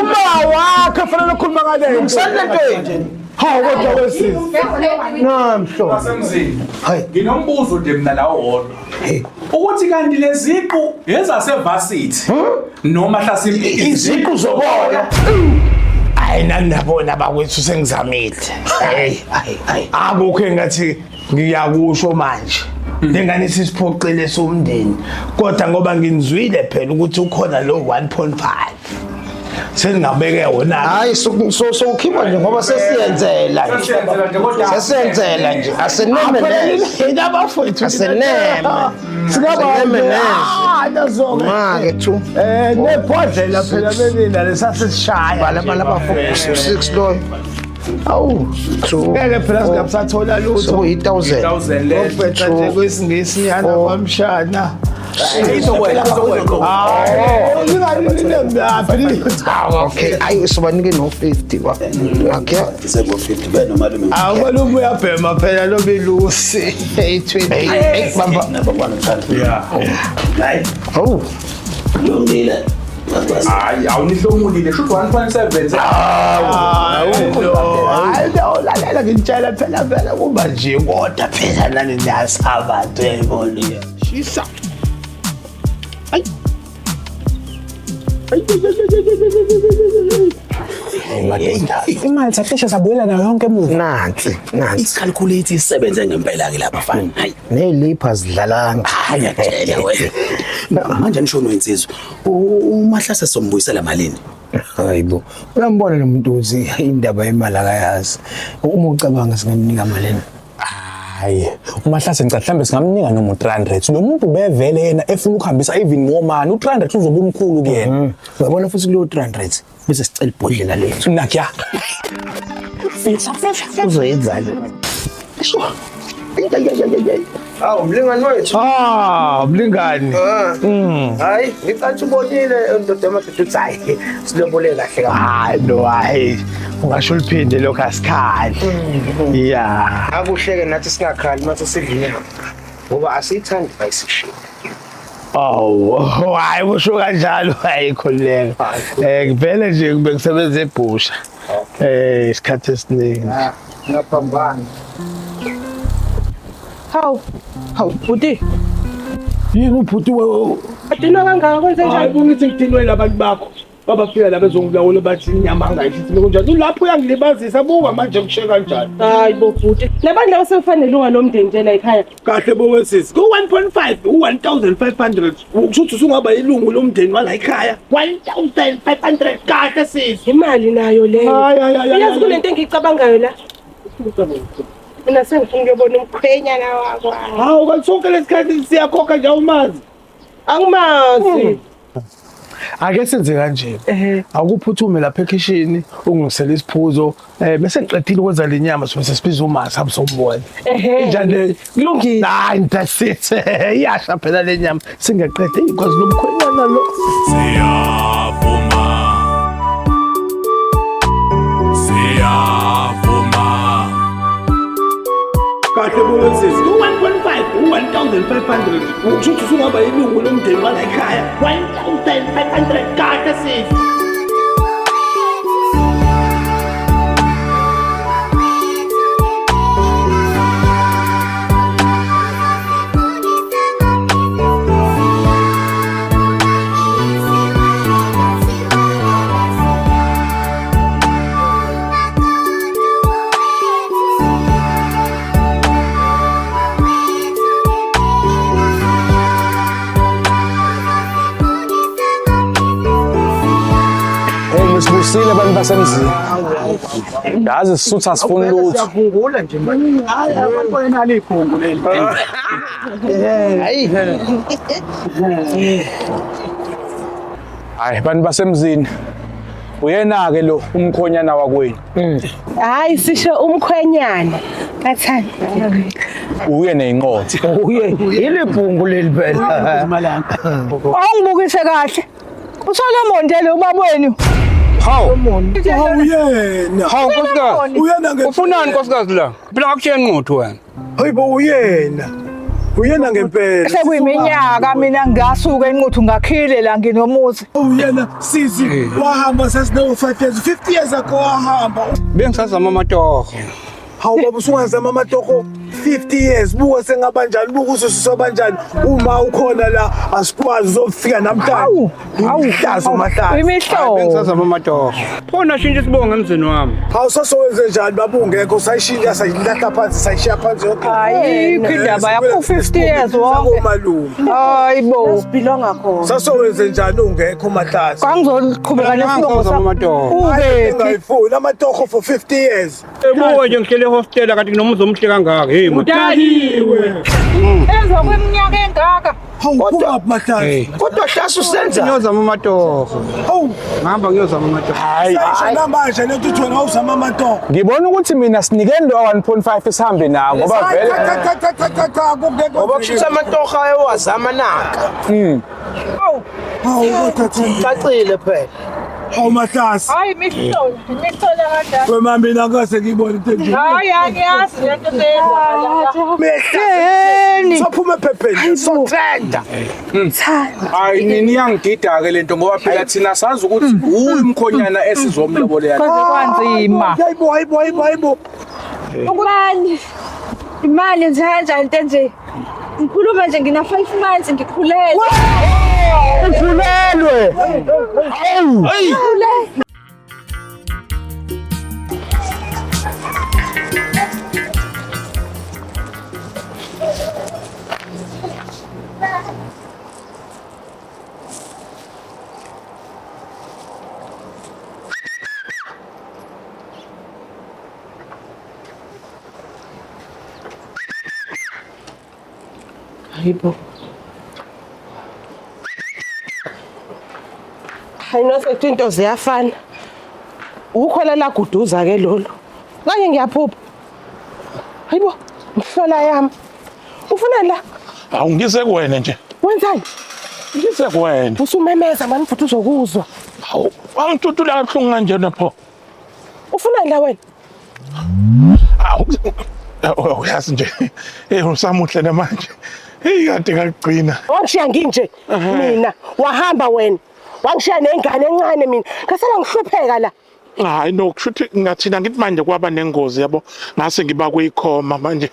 Speaker 9: Uma wakho fanele ukhuluma ngale.
Speaker 10: Lungiseni lento nje.
Speaker 9: Hawu kodwa wesisi.
Speaker 3: Get ready with
Speaker 10: Namhlo.
Speaker 12: Basemzini.
Speaker 10: Hayi.
Speaker 12: Nginombuzo nje mina la wodwa. Ukuthi kanti leziqu ezasevasithi noma hlasimbe
Speaker 10: Iziqu zoboya.
Speaker 6: Hayi nani nabona bakwethu sengizamile. Hey,
Speaker 10: Hayi, hayi.
Speaker 6: akukho engathi ngiyakusho manje. Lengane sisiphoqile somndeni. Kodwa ngoba nginizwile phela ukuthi ukhona lo 1.5. Sengingabeke wona.
Speaker 10: Hayi so so ukhipha nje ngoba sesiyenzela nje.
Speaker 12: Sesiyenzela nje kodwa
Speaker 10: Sesiyenzela nje. Aseneme neze.
Speaker 6: Yena bafowethu.
Speaker 10: Aseneme.
Speaker 6: Singaba
Speaker 10: Aseneme neze.
Speaker 6: Ah, nazo-ke.
Speaker 10: Ma ke 2.
Speaker 6: Eh, nebhodlela phela benina lesasisishaya.
Speaker 10: Bala bala bafo 6 loyo. Awu, 2.
Speaker 6: Ngeke phela singabusathola lutho.
Speaker 10: So 1000.
Speaker 12: 1000 le.
Speaker 6: Ukubheca nje kwesingisi yana
Speaker 10: Four.
Speaker 6: kwamshana.
Speaker 12: Izokweqa.
Speaker 10: Okay, ayi sobanike no 50 wa. Okay.
Speaker 11: Sengo 50 benomalume.
Speaker 6: Awumalume uyabhema phela lobilusi. Hey 20.
Speaker 10: Hey, bamba.
Speaker 11: Nabakwana mthanda.
Speaker 12: Yeah.
Speaker 11: Hayi,
Speaker 10: Oh.
Speaker 11: lungile.
Speaker 12: Hayi awunihlomulile shuthi 1.7.
Speaker 6: Hayi no, lalela ngitshela phela phela kuba nje kodwa phela nani niyasaba nto uyayibona. Shisa. Ay. Ay.
Speaker 9: Imali sacishe sabuyela nayo yonke emuva.
Speaker 10: Nansi, nansi.
Speaker 11: Icalculate isebenze ngempela ke lapha fana. Hayi.
Speaker 10: Nezilipha zidlalanga.
Speaker 11: Hayi ngiyakutshela wena. Manje nisho noyinsizwa. Umahlase sombuyisela malini?
Speaker 10: Hayibo. Uyambona lo muntu ukuthi indaba yemali akayazi. Uma ucabanga singamnika malini?
Speaker 9: Hayi, uMahlase ngicela mhlambe singamnika noma u300. Lo muntu bevele yena efuna ukuhambisa even more money. U300 uzobe umkhulu kuyena.
Speaker 10: Uyabona futhi kuleyo 300 bese sicela ibhodlela lethu.
Speaker 9: Nakya. Fihla, fihla, fihla.
Speaker 10: Uzoyenzani? Hawu mlingani wethu.
Speaker 6: Ah, mlingani.
Speaker 10: Hayi, ngicathi ubonile ndoda yamadoda uthi hayi silobole kahle kakhulu.
Speaker 6: Hayi no hayi. Ungasho uliphinde lokho asikhali. Yeah.
Speaker 10: Akuhleke nathi singakhali mase sidla inyama. Ngoba asiyithandi bayisishini.
Speaker 6: Oh, hayi usho kanjalo hayi khululeka. Vele nje bengisebenza ebhusha. Isikhathi esiningi.
Speaker 10: Ngaphambana.
Speaker 5: Hawu, hawu bhuti.
Speaker 6: Yini ubhuti we?
Speaker 5: Adinwa kangaka kwenze njani?
Speaker 6: Hayi kungithi ngidinwe labantu bakho. Babafika la bezongilawula bathi inyama angayishithi kunjani. Ulapho uyangilibazisa buka manje kushe kanjani.
Speaker 5: Hayi bo bhuti. Labantu laba sebefanele unga nomndeni nje la ekhaya.
Speaker 6: Kahle bo wesisi. Ku 1.5 u 1500 ukusho ukuthi usungaba ilungu lomndeni wala ekhaya. 1500 kahle sisi.
Speaker 5: Imali nayo leyo.
Speaker 6: Hayi hayi hayi.
Speaker 5: Uyazi kunento engiyicabangayo la. Mina sengifuna ukuyobona umkhwenyana wakho.
Speaker 6: Hawu kanti sonke lesikhathi siyakhokha nje awumazi.
Speaker 5: Angimazi.
Speaker 6: Ake senze kanje. Akuphuthume lapha ekhishini ungilisele isiphuzo bese ngiqedile ukwenza le nyama sobe sesibiza uMasa hamsombona. Injani?
Speaker 5: Kulungile.
Speaker 6: Hayi that's it. Iyasha phela le nyama singaqede ikwazi lomkhwenyana lo.
Speaker 14: Siyavuma. Siyavuma.
Speaker 6: Kahle bo sisi. Ku 1.5 u 1500 ukusho ukuthi usungaba ilungu lomndeni wala ekhaya. 1500 kahle sisi.
Speaker 9: Nisibusile abantu basemzini. Yazi sisuthu asifuni lutho.
Speaker 10: Siyavungula nje manje.
Speaker 7: Hayi abantu nali iphungu leli.
Speaker 10: Hayi.
Speaker 9: Hayi abantu basemzini. Uyena ke lo umkhonyana wakwenu.
Speaker 5: Hayi sisho umkhwenyana. Kathani.
Speaker 9: Uye nezinqotho.
Speaker 10: Uye yilibhungu leli phela.
Speaker 4: Awungibukise kahle. uSolomon nje lo baba wenu.
Speaker 7: Hawu.
Speaker 6: Uyena.
Speaker 7: Hawu nkosikazi.
Speaker 6: Uyena ngempela.
Speaker 7: Ufunani nkosikazi la? Phela akushaya inqotho wena.
Speaker 6: Hayibo uyena. Uyena ngempela.
Speaker 4: Sekuyiminyaka mina ngasuka enquthu ngakhile la nginomuzi.
Speaker 6: Uyena sisi wahamba sesino 5 years 50 years ago wahamba.
Speaker 7: Bengisazama amatoho.
Speaker 6: Hawu baba usungazama amatoho 50 years buka sengabanjani buka ususobanjani uma ukhona la asikwazi uzofika namhlanje. Awuhlazo mahlazo.
Speaker 4: Imihlobo.
Speaker 7: Bengisazama amatoho. Phona shintsha isibongo emzini wami.
Speaker 6: Hawu sasowenze njani baba ungekho sayishintsha sayilahla phansi sayishiya phansi yonke.
Speaker 4: Ayikho indaba yakho 50 years wonke.
Speaker 6: Sakomalume.
Speaker 4: Hayibo.
Speaker 5: Sibhilonga khona.
Speaker 6: Sasowenze njani ungekho mahlazo.
Speaker 4: Kangizoqhubeka nesibongo
Speaker 7: Bengisazama amatoho.
Speaker 4: Ubephi?
Speaker 6: Ngayifuni amatoho for 50 years.
Speaker 7: Ebuka nje ngihlele ehostela kanti kunomuzi omuhle kangaka. Hey
Speaker 4: Udakiwe. Emva kweminyaka engaka.
Speaker 6: Hawu kodwa mahlazo.
Speaker 10: Kodwa hlasi usenza.
Speaker 7: Ngiyozama amatoho.
Speaker 6: Hawu
Speaker 7: Ngihamba ngiyozama amatoho.
Speaker 9: Hayi.
Speaker 6: sayisho namanje lento uthi wena awuzama amatoho.
Speaker 9: Ngibona ukuthi mina sinikeni lo 1.5 sihambe nawo ngoba vele
Speaker 6: Cha cha cha cha cha cha kungeke.
Speaker 10: Ngoba kushisa amatoho ayowazama naka.
Speaker 6: Hawu kodwa Thembi.
Speaker 10: Cacile phela.
Speaker 6: Hawu mahlazo.
Speaker 4: Hayi imihlola, imihlola kanjani?
Speaker 6: Wema mina ngase ngiyibone into enje.
Speaker 4: Hayi angiyazi lento seyenzakala.
Speaker 6: Mehleni. Sophuma ephepheni sotrenda.
Speaker 12: Hayi nini iyangidida ke lento ngoba phela thina sazi ukuthi uyi umkhonyana esizomlobolela.
Speaker 4: Kwaze kwanzima.
Speaker 6: Hayibo hayibo hayibo hayibo.
Speaker 3: Ubani? Imali nje kanjani into enje? Ngikhuluma nje ngina 5 months ngikhulelwe.
Speaker 9: Ukhulelwe. Hawu.
Speaker 3: Ngikhulelwe.
Speaker 5: Hayibo. Hayi nosethu into ziyafana. Ukhola la guduza ke lolu. Kanye ngiyaphupha. Hayibo. Mhlola yami. Ufunani la?
Speaker 6: Awu ngize kuwena nje.
Speaker 5: Wenzani?
Speaker 6: Ngize kuwena.
Speaker 5: Usumemeza mani futhi uzokuzwa.
Speaker 6: Hawu, wangitutula kabuhlungu kanjena pho.
Speaker 5: Ufunani la wena?
Speaker 6: Awu, uyazi nje. Eh usamuhle namanje. Hey kade ngakugcina.
Speaker 5: Wangishiya nginje mina, wahamba wena. Wangishiya nengane encane mina. Ngasala ngihlupheka la.
Speaker 6: Hayi no kushuthi ngathina ngithi manje kwaba nengozi yabo ngase ngiba kuyikhoma manje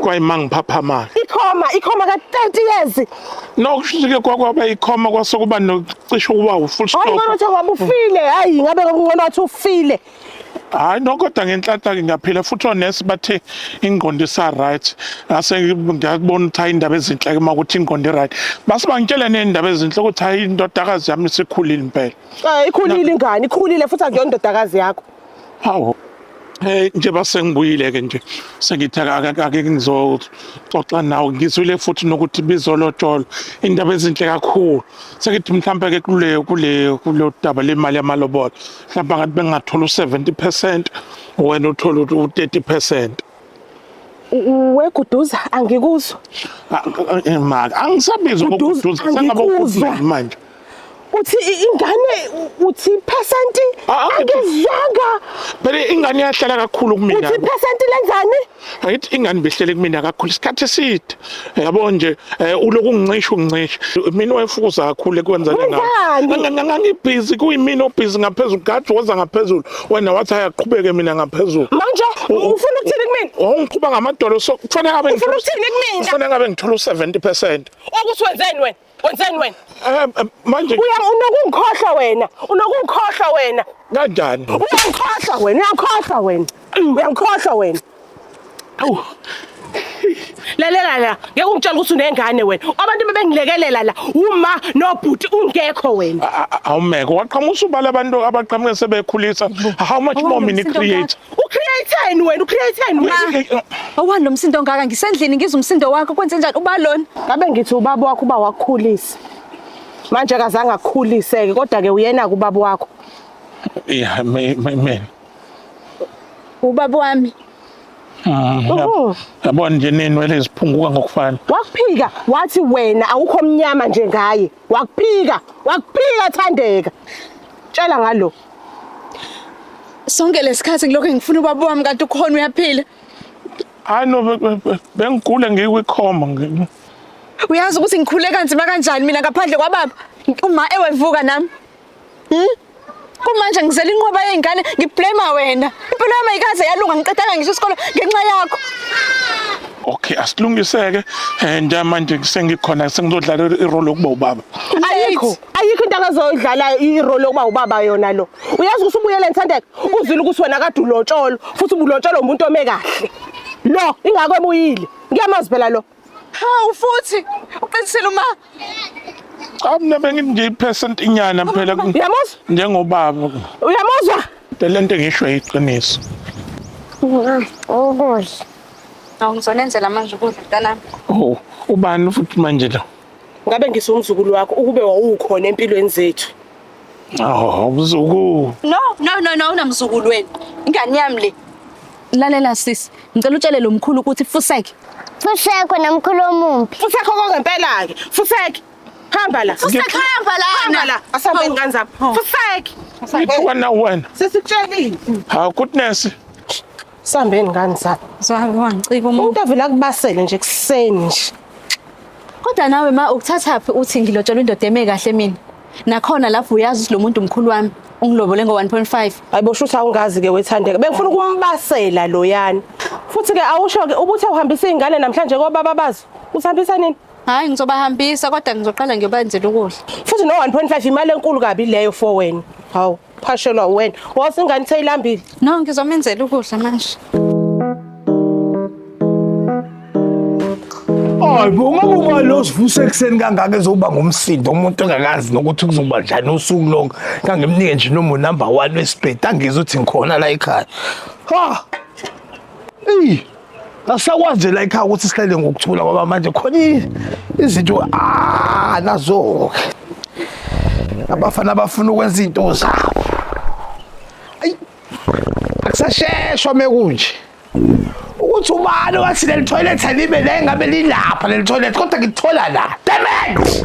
Speaker 6: kwayima ngiphaphama.
Speaker 5: Ikhoma, ikhoma ka 30 years.
Speaker 6: No kushuthi ke kwakwaba ikhoma kwasokuba nocishe ukuba u full stop.
Speaker 5: Hayi ngcono ukuthi ngabe ufile, hayi ngabe ngcono wathi ufile.
Speaker 6: Hayi no kodwa ngenhlanhla ke ngiyaphila futhi onesi bathe ingqondo isa right. Ngase ngiyabona ukuthi hayi indaba ezinhle ke uma ukuthi ingqondo i right. Base bangitshela nendaba ezinhle ukuthi hayi indodakazi yami isikhulile impela.
Speaker 5: Eh ikhulile ingane, ikhulile futhi akuyona indodakazi yakho.
Speaker 6: Hawu. Hey njengoba sengibuyile ke nje sengithi ake ngizoxoxa nawe ngizwile futhi nokuthi bizolotsholwa indaba ezinhle kakhulu sengithi mhlawumbe ke kule kule kulo daba lemali yamalobolo mhlawumbe ngathi bengingathola u-70% wena uthole u-30%.
Speaker 5: Weguduza angikuzwa.
Speaker 6: Maka angisabizwa ngokuduza sengaba manje.
Speaker 5: Uthi ingane uthi percent angizwanga.
Speaker 6: Phela ingane iyahlala kakhulu kumina.
Speaker 5: Uthi percent lenzani?
Speaker 6: Angithi ingane behlele kumina kakhulu isikhathi eside. Yabo nje uloku ungincisha ungincisha. Mina wayefukuza kakhulu ekwenza
Speaker 5: lengane.
Speaker 6: Ngangibhizi kuyimina obhizi ngaphezulu gathi woza ngaphezulu. Wena wathi ayaqhubeke mina ngaphezulu.
Speaker 5: Manje ufuna ukuthini kumina?
Speaker 6: Wawungiqhuba ngamadolo so kufanele ngabe
Speaker 5: ufuna ukuthini kumina?
Speaker 6: Kufanele ngabe ngithola u70%.
Speaker 5: Okuthi wenzeni wena? Wenzeni wena?
Speaker 6: Manje
Speaker 5: uya unokungikhohlwa wena. Unokungikhohlwa wena.
Speaker 6: Kanjani?
Speaker 5: Uyangikhohlwa wena, uyangikhohlwa wena. Uyangikhohlwa wena.
Speaker 6: Awu.
Speaker 5: Lalela la, ngeke ungitshele ukuthi unengane wena. Abantu bebengilekelela la, uma nobhuti ungekho wena.
Speaker 6: Awumeke waqhamusa ubala abantu abaqhamuke sebekhulisa. How much more mina create?
Speaker 5: Ucreate wena, ucreate wena.
Speaker 3: Awani lo msindo ongaka ngisendlini ngizwa umsindo wakho kwenze njani ubalona?
Speaker 5: Ngabe ngithi ubaba wakho uba wakukhulisa. Manje akazange akukhuliseke kodwa ke uyena kubaba wakho.
Speaker 6: Yeah, me.
Speaker 3: Ubaba wami.
Speaker 6: Yabona nje nenwele iziphunguka ngokufana.
Speaker 5: Wakuphika wathi wena awukho mnyama nje ngaye. Wakuphika, wakuphika Thandeka. Tshela ngalo.
Speaker 3: Sonke lesikhathi ngilokho ngifuna ubaba wami kanti ukhona uyaphila.
Speaker 6: Hayi no bengigula ngikwikhoma.
Speaker 3: Uyazi ukuthi ngikhule kanzima kanjani mina ngaphandle kwababa. Uma ewevuka nami. Kumanje ngizela inqwaba yezingane ngiblame wena. Impilo yami ayikaze yalunga ngiqedanga ngisho isikole ngenxa yakho.
Speaker 6: Okay, asilungiseke nje manje sengikhona sengizodlala irole yokuba ubaba.
Speaker 5: Ayikho, ayikho into akazoyidlala irole yokuba ubaba yona lo. Uyazi ukuthi ubuyele Thandeka, uzwile ukuthi wena kade ulotsholo futhi ubulotsholo umuntu ome kahle. Lo ingakho ebuyile. Ngiyamazi phela lo.
Speaker 3: Hawu futhi uqinisile uma.
Speaker 6: Cha mina bengithi nje ipercent inyana phela.
Speaker 5: Uyamuzwa?
Speaker 6: Njengobaba.
Speaker 5: Uyamuzwa?
Speaker 6: Lento ngisho iqiniso.
Speaker 3: Ukudla. Awu ngizonenzela manje ukudla mntanami.
Speaker 6: Oh, ubani futhi manje lo?
Speaker 5: Ngabe ngisumzukulu wakho ukube wawukhona empilweni zethu.
Speaker 6: Oh, mzukulu.
Speaker 3: No, no, no, no, unamzukulu wena. Ingane yami le. Lalela sisi, ngicela utshele lo mkhulu ukuthi fuseke.
Speaker 15: Fuseke nomkhulu omumbi.
Speaker 5: Fuseke okongempela ke. Fuseke. Hamba la.
Speaker 3: Fuseke hamba la.
Speaker 5: Hamba la. Asambe ingane zami. Fuseke.
Speaker 6: Ithuka na wena.
Speaker 5: Sesikutshelile.
Speaker 6: Ha goodness.
Speaker 5: Sambeni ngane zami.
Speaker 3: Zami wangicika umuntu.
Speaker 5: Umuntu avela kubasele nje kuseni nje.
Speaker 3: Kodwa nawe ma ukuthathaphi uthi ngilotshelwa indoda eme kahle mina. Nakhona lapho uyazi ukuthi lo muntu umkhulu wami ungilobole ngo 1.5.
Speaker 5: Hayibo shutha awungazi ke wethandeka. Bengifuna ukumbasela loyana. Futhi ke awusho ke ubuthe uhambisa izingane namhlanje kobaba bazo. Usihambisa nini?
Speaker 3: Hayi ngizobahambisa kodwa ngizoqala ngiyobenzela ukudla.
Speaker 5: Futhi no 1.5 imali enkulu kabi leyo for wena. Hawu, phashelwa wena. Wase ingane seyilambile.
Speaker 3: No, ngizomenzela ukudla manje.
Speaker 16: Hayi bo ngabe uba lo sivuse ekuseni kangaka ezoba ngumsindo umuntu engakazi nokuthi kuzoba njani usuku lonke. Ngangimnike nje noma number 1 wesibhedi angizwe ukuthi ngikhona la ekhaya. Ha! Ey! Asakwazi la ekhaya ukuthi sihlale ngokuthula ngoba manje khona izinto nazo. Abafana bafuna ukwenza izinto zabo. Ayi! Akusasheshwa mekunje. Ukuthi ubani wathi leli toilet alibe la engabe lilapha leli toilet kodwa ngithola la. Damn it!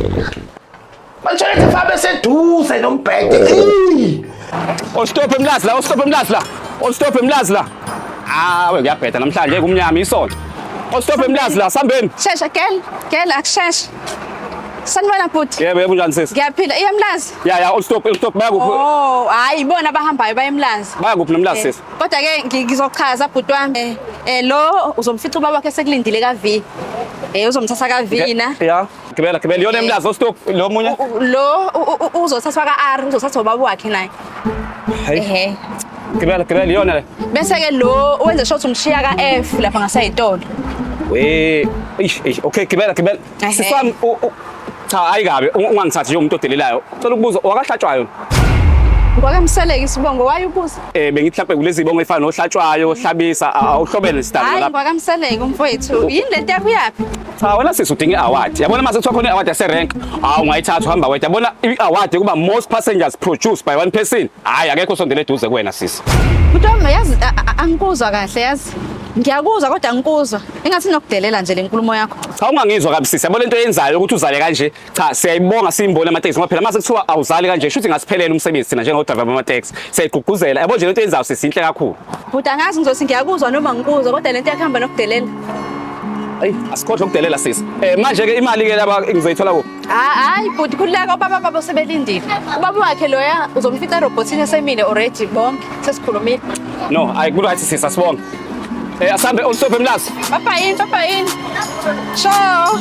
Speaker 16: Manje toilet fabe seduze nombhede.
Speaker 17: Ostop emlazi la, ostop emlazi la. Ostop emlazi la. Ah, we kuyabheda namhlanje kumnyama isonto. Ostop emlazi la, sambeni.
Speaker 3: Shesha girl, girl akusheshe. Sanibona bhuti.
Speaker 17: Yebo, yebo njani sisi?
Speaker 3: Ngiyaphila. Iyamlazi?
Speaker 17: Ya ya, ostop, ostop baya kuphi?
Speaker 3: Oh, hayi bona abahambayo bayemlazi.
Speaker 17: Baya kuphi nomlazi
Speaker 3: Eh,
Speaker 17: sisi?
Speaker 3: Kodwa ke ngizochaza bhuti wami. Lo uzomfica ubaba wakhe sekulindile ka V. Uzomthatha ka V na.
Speaker 17: Ya, gibela gibela yona emlazi ostop lo munye.
Speaker 3: Lo uzothathwa ka R, uzothathwa ubaba wakhe naye.
Speaker 17: Hayi.
Speaker 3: Ehhe.
Speaker 17: Gibela gibela yona le.
Speaker 3: Bese ke lo wenze sure ukuthi umshiya ka F lapha ngaseyitolo.
Speaker 17: We, eish eish, okay gibela gibela.
Speaker 3: Ehhe.
Speaker 17: Sisi wami cha hayi kabi, ungangithathi njengomuntu odelelayo. Cela ukubuza wakahlatshwayo?
Speaker 3: Ngwakamseleki isibongo wayubuza.
Speaker 17: Bengithi mhlawumbe kulezi zibongo efana nohlatshwayo, hlabisa, awuhlobene sidalo
Speaker 3: Hayi
Speaker 17: lapha.
Speaker 3: ngwakamseleki umfowethu. Yini lento yakho uyaphi?
Speaker 17: Cha wena sisi udinga i-award. Yabona mase kuthiwa khona i-award yase-rank, hawu ungayithatha uhamba wedwa. Yabona i-award kuba most passengers produced by one person. Hayi akekho osondele eduze kuwena sisi.
Speaker 3: Bhuti wami yazi angikuzwa kahle yazi. Ngiyakuzwa kodwa angikuzwa. Engathi nokudelela nje le nkulumo yakho.
Speaker 17: Cha ungangizwa kabi sisi. Yabona into oyenzayo ukuthi uzale kanje. Cha siyayibonga siyimbona amateksi ngoba phela mase kuthiwa awuzali kanje shuthi ngasiphelela umsebenzi thina njengodriver bamateksi. Siyayigqugquzela. Yabona nje lento oyenzayo sisi inhle kakhulu.
Speaker 3: Bhuti angazi ngizothi ngiyakuzwa noma ngikuzwa kodwa lento yakho ihamba nokudelela.
Speaker 17: Ayi asikhohlwe ukudelela sisi. Manje ke imali ke laba ngizoyithola kuphi?
Speaker 3: Hayi bhuti khululeka ubaba babo sebelindile. Ubaba wakhe loya uzomfica erobhothini esemile already bonke sesikhulumile.
Speaker 17: No, hayi ku right sisi asibonge. Asambe ostop emlazi.
Speaker 3: Papa yini, papa yini. Ciao.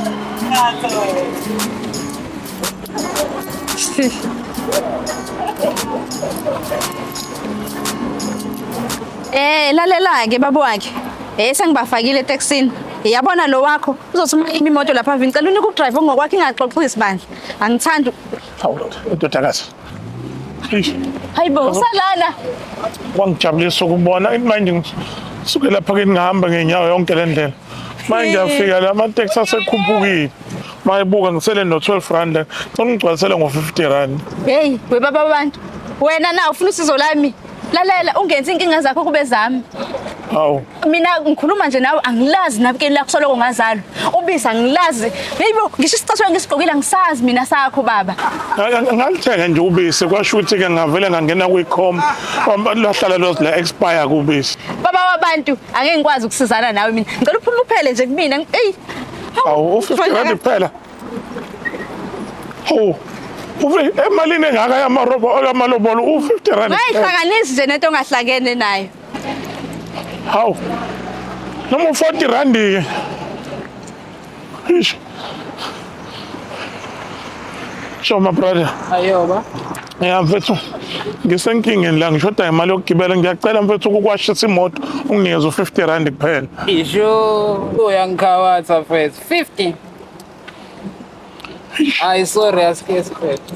Speaker 3: Lalela ke baba wakhe. Sengibafakile eTaxini. Yabona lo wakho uzothi uma imi imoto lapha ngicela unike udrive ngokwakhe ingaxoxisi bandla. Angithandi.
Speaker 6: Hawu ndodakazi.
Speaker 3: Hayibo usalana.
Speaker 6: Kwangijabulisa ukubona manje ngisuke lapha ke ngihamba ngenyawo yonke le ndlela. Manje ngiyafika la amateksi asekhuphukile. Mayibuka ngisele no 12 rand. Ngicela ungigcwalisele ngo 50 rand.
Speaker 3: Hey, webaba abantu. Wena na ufuna usizo lami. Lalela ungenzi inkinga zakho kube zami.
Speaker 6: Hawu.
Speaker 3: Mina ngikhuluma nje nawe angilazi nabukeni lakho soloko ngazalwa. Ubisi angilazi. Hayibo ngisho isicathulo ngisigqokile angisazi mina sakho baba.
Speaker 6: Ngalithenga nje ubisi kwasho ukuthi ke ngavele ngangena kwi-com lahlala lozi la expire kubisi.
Speaker 3: Baba wabantu angeke ngikwazi ukusizana nawe mina. Ngicela uphume uphele nje kumina. Ey.
Speaker 6: Hawu u50 rand kuphela. Hawu. Uve emalini engaka yamarobo amalobolo u50 rand.
Speaker 3: Ungayihlanganisi nje nento ongahlangene nayo.
Speaker 6: Hawu. Noma u40 rand ke. Eish. Sho my brother.
Speaker 18: Ayoba.
Speaker 6: Ya mfethu ngisenkingeni la ngishoda imali yokugibela ngiyacela mfethu ukukwashisa imoto unginikeze u50 rand kuphela.
Speaker 18: Isho uyangikhawatha mfethu 50. Ay sorry asikesi mfethu.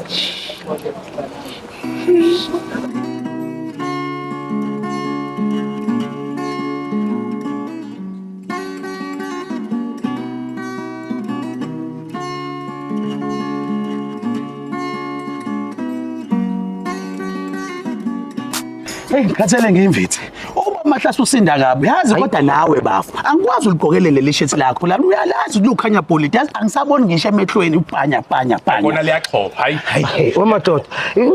Speaker 11: Hey ngikhathele ngimvithi. Uba Mahlase usinda kabi. Yazi kodwa nawe bafo. Angikwazi uligqokele leli shirt lakho. Lana uyalazi lukhanya bholidi. Yazi angisaboni ngisho emehlweni ubhanya bhanya bhanya.
Speaker 12: Bona liyaxhopha hayi.
Speaker 10: Hey wemadoda,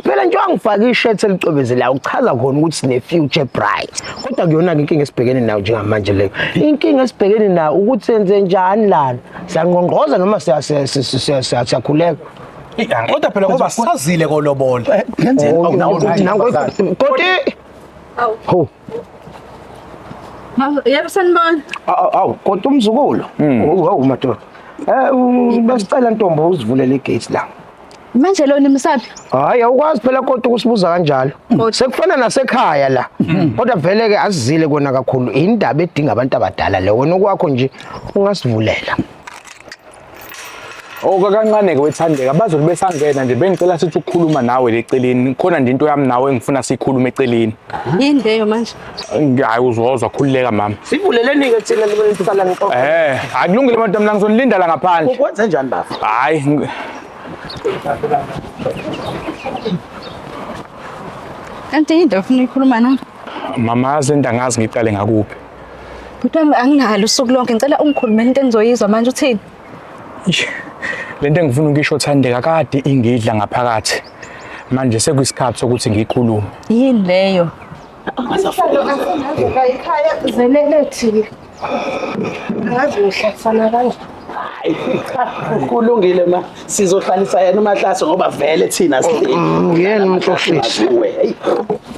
Speaker 10: phela nje angifaki ishirt elicwebezelayo uchaza khona ukuthi sine future bright. Kodwa kuyona ke inkinga esibhekene nayo njengamanje leyo. Inkinga esibhekene nayo ukuthi senze njani lana? Siyangqongqoza noma siyakhuleka?
Speaker 9: Kodwa phela ngoba sazile kolobola.
Speaker 10: Koti. Ho.
Speaker 3: Yebo sanibona.
Speaker 10: Awu, kodwa umzukulu. Hawu madoda. Besicela ntombo uzivulele igate la.
Speaker 3: Manje lo nimsaphi?
Speaker 10: Hayi awukwazi phela kodwa ukusibuza kanjalo. Sekufana nasekhaya la. Kodwa vele ke asizile kona kakhulu. Indaba edinga abantu abadala le. Wena okwakho nje ungasivulela.
Speaker 12: Kancane ke wethandeka bazobe besangena nje bengicela sithi ukukhuluma nawe leceleni khona nje into yami nawe engifuna sikhulume eceleni.
Speaker 3: Yini leyo manje?
Speaker 12: Hayi uzozwa khululeka mama.
Speaker 10: Sivuleleni ke thina libele ngixoxe.
Speaker 12: Akulungile abantu mina ngizonilinda la ngaphandle.
Speaker 11: Ukwenze njani bafo?
Speaker 12: Hayi
Speaker 3: Kanti yini into ofuna ukukhuluma nami?
Speaker 12: Mama yazi into angazi ngiqale ngakuphi.
Speaker 3: Bhuti wami anginalo usuku lonke, ngicela ungikhulumele into engizoyizwa manje uthini?
Speaker 9: Eish, lento engifuna ukuyisho Thandeka kade ingidla ngaphakathi. Manje sekuyisikhathi sokuthi ngiyikhulume.
Speaker 3: Yini leyo?
Speaker 5: La ekhaya zelele thina. Angazi ngihlalisana kanjani.
Speaker 11: Kulungile ma sizohlalisa yena uMahlase ngoba vele thina sihleli.
Speaker 10: Uyena umuntu ohlezi.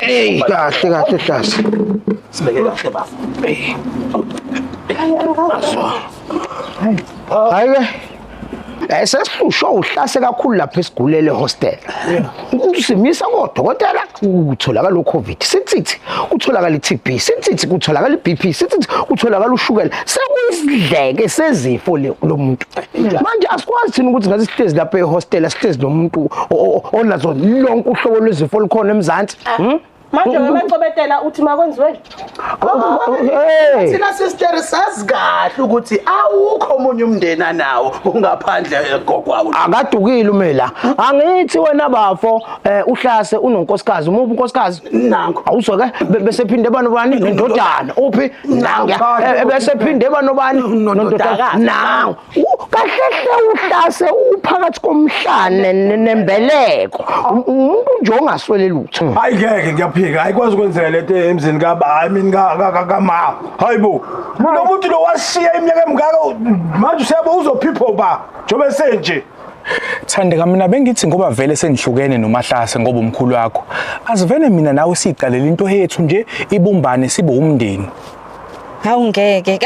Speaker 10: Ey kahle kahle Hlase.
Speaker 11: Sibeke kahle bafo.
Speaker 10: Hayi ke. Sesihlushwa uhlase kakhulu lapha esigulele hostel. Simisa kodokotela kutholakala uCovid. Sithi kutholakala iTB, sithi kutholakala iBP, sithi kutholakala ushukela. Sekuyisidleke sezifo le lo muntu. Manje asikwazi thina ukuthi ngaze sihlezi lapha ehostel sihlezi nomuntu onazo lonke uhlobo lwezifo olukhona eMzansi.
Speaker 5: Manje wemacobetela uthi makwenziweni?
Speaker 10: Hey.
Speaker 11: Thina sister sazi kahle ukuthi awukho omunye umndeni anawo ungaphandle gogwawo.
Speaker 10: Akadukile umela. Angithi wena bafo uhlase unonkosikazi, umuphi unkosikazi?
Speaker 11: Nango.
Speaker 10: Awuzwa ke bese phinde banobani nendodana. Uphi? Nango. Bese phinde banobani nondodakazi. Nango. Kahle hle uhlase uphakathi komhlane nembeleko. Umuntu nje ongaswele lutho.
Speaker 6: Hayi ngeke ngiyaphika, ayikwazi ukwenzeka lento emzini ka I mean ka ka ma. Hayibo. Lo muntu lo washiya iminyaka emingaka manje usiyabo uzophipho ba njengoba senje.
Speaker 9: Thandeka mina bengithi ngoba vele sengihlukene noMahlase ngoba umkhulu wakho. Asivele mina nawe siqalele into yethu nje ibumbane sibe umndeni.
Speaker 3: Hawu ngeke.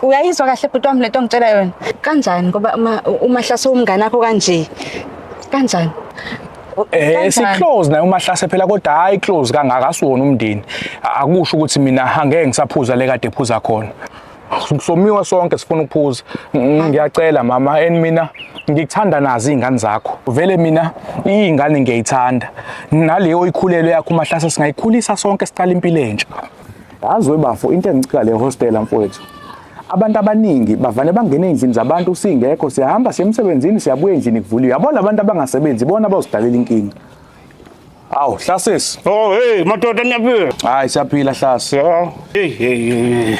Speaker 3: Uyayizwa kahle bhuti wami lento ongitshela yona. Kanjani ngoba uMahlase umngane wakho kanje? Kanjani?
Speaker 9: Si close naye uMahlase phela kodwa hayi close kangaka asiwona umndeni. Akusho ukuthi mina angeke ngisaphuza le kade ephuza khona. Somiwa sonke sifuna ukuphuza. Ngiyacela mama and mina ngikuthanda nazi izingane zakho. Vele mina izingane ngiyayithanda. Naleyo oyikhulelwe yakho uMahlase singayikhulisa sonke siqala impilo entsha. Yazi webafo into engicika le hostela mfowethu. Abantu abaningi bavane bangena endlini zabantu singekho, siyahamba siye emsebenzini siyabuya endlini kuvuliwe. Yabona abantu abangasebenzi bona bazodalela inkinga. Awu Hlasisi.
Speaker 7: Oh hey madoda niyaphila.
Speaker 9: Hayi siyaphila Hlasi.
Speaker 7: Hey hey.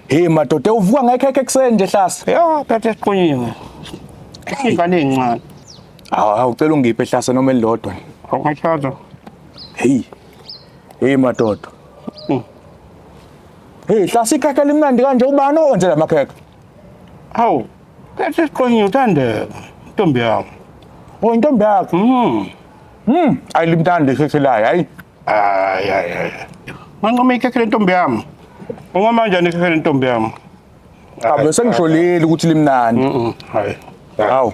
Speaker 9: Hey madoda uvuka ngekhekhe ekuseni nje Hlasi.
Speaker 7: Ya phethe siqunyiwe. Ingane encane.
Speaker 9: Awu ucela ungiphe Hlasi noma elilodwa.
Speaker 7: Awungathatha.
Speaker 9: Hey. Hey madoda. Hey Hlasi ikhekhe limnandi kanje ubani owenze la makhekhe?
Speaker 7: Hawu, phethe siqunyiwe uthandeka. Intombi yami.
Speaker 9: Oh intombi yakho. Ayilimnandi ikhekhe layo hayi.
Speaker 7: Hayi hayi hayi. Manqoma ikhekhe lentombi yami. Unqoma kanjani ikhekhe lentombi yami?
Speaker 9: Abe sengisholile ukuthi limnandi.
Speaker 7: Hayi.
Speaker 9: Hawu.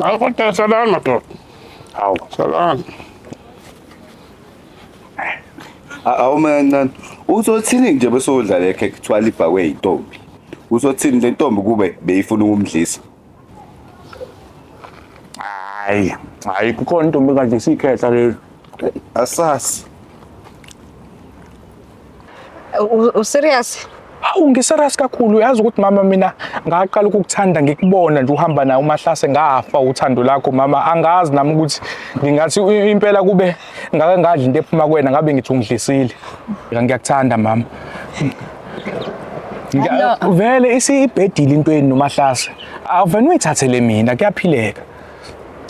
Speaker 7: Hayi kodwa salani madoda.
Speaker 9: Hawu.
Speaker 7: Salani.
Speaker 19: Awu man, uzothini nje bese udla le khekhe kuthiwa libhakwe yintombi? Uzothini le ntombi kube beyifuna ukumdlisa?
Speaker 9: Hayi, hayi kukhona intombi kanje sikhehla leli.
Speaker 19: Asasi.
Speaker 3: U serious?
Speaker 9: Hawu ngiserious kakhulu uyazi ukuthi mama mina ngaqala ukukuthanda ngikubona nje uhamba naye uMahlase ngafa uthando lakho mama angazi nami ukuthi ngingathi impela kube ngake ngadla into ephuma kuwena ngabe ngithi ungidlisile. Ngiyakuthanda mama. Vele isibhedile into yenu noMahlase. Awuvele uyithathele mina kuyaphileka.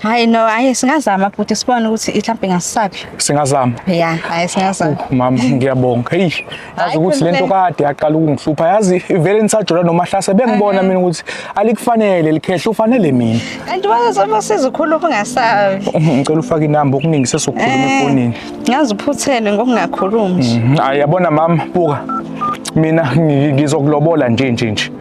Speaker 3: Hayi no, hayi singazama bhuti sibone ukuthi mhlawumbe ngasisaphi.
Speaker 9: Singazama.
Speaker 3: Yeah, hayi singazama.
Speaker 9: Mama ngiyabonga. Hey, yazi ukuthi lento kade yaqala ukungihlupha yazi vele nisajola noMahlase bengibona mina ukuthi alikufanele likhehle ufanele mina.
Speaker 3: Kanti wazoma sizokhuluma ungasabi.
Speaker 9: Ngicela ufake inamba okuningi sesokukhuluma efonini.
Speaker 3: Ngazi uphuthele ngokungakhulumi.
Speaker 9: Hayi yabona mama buka. Mina ngizokulobola nje nje nje.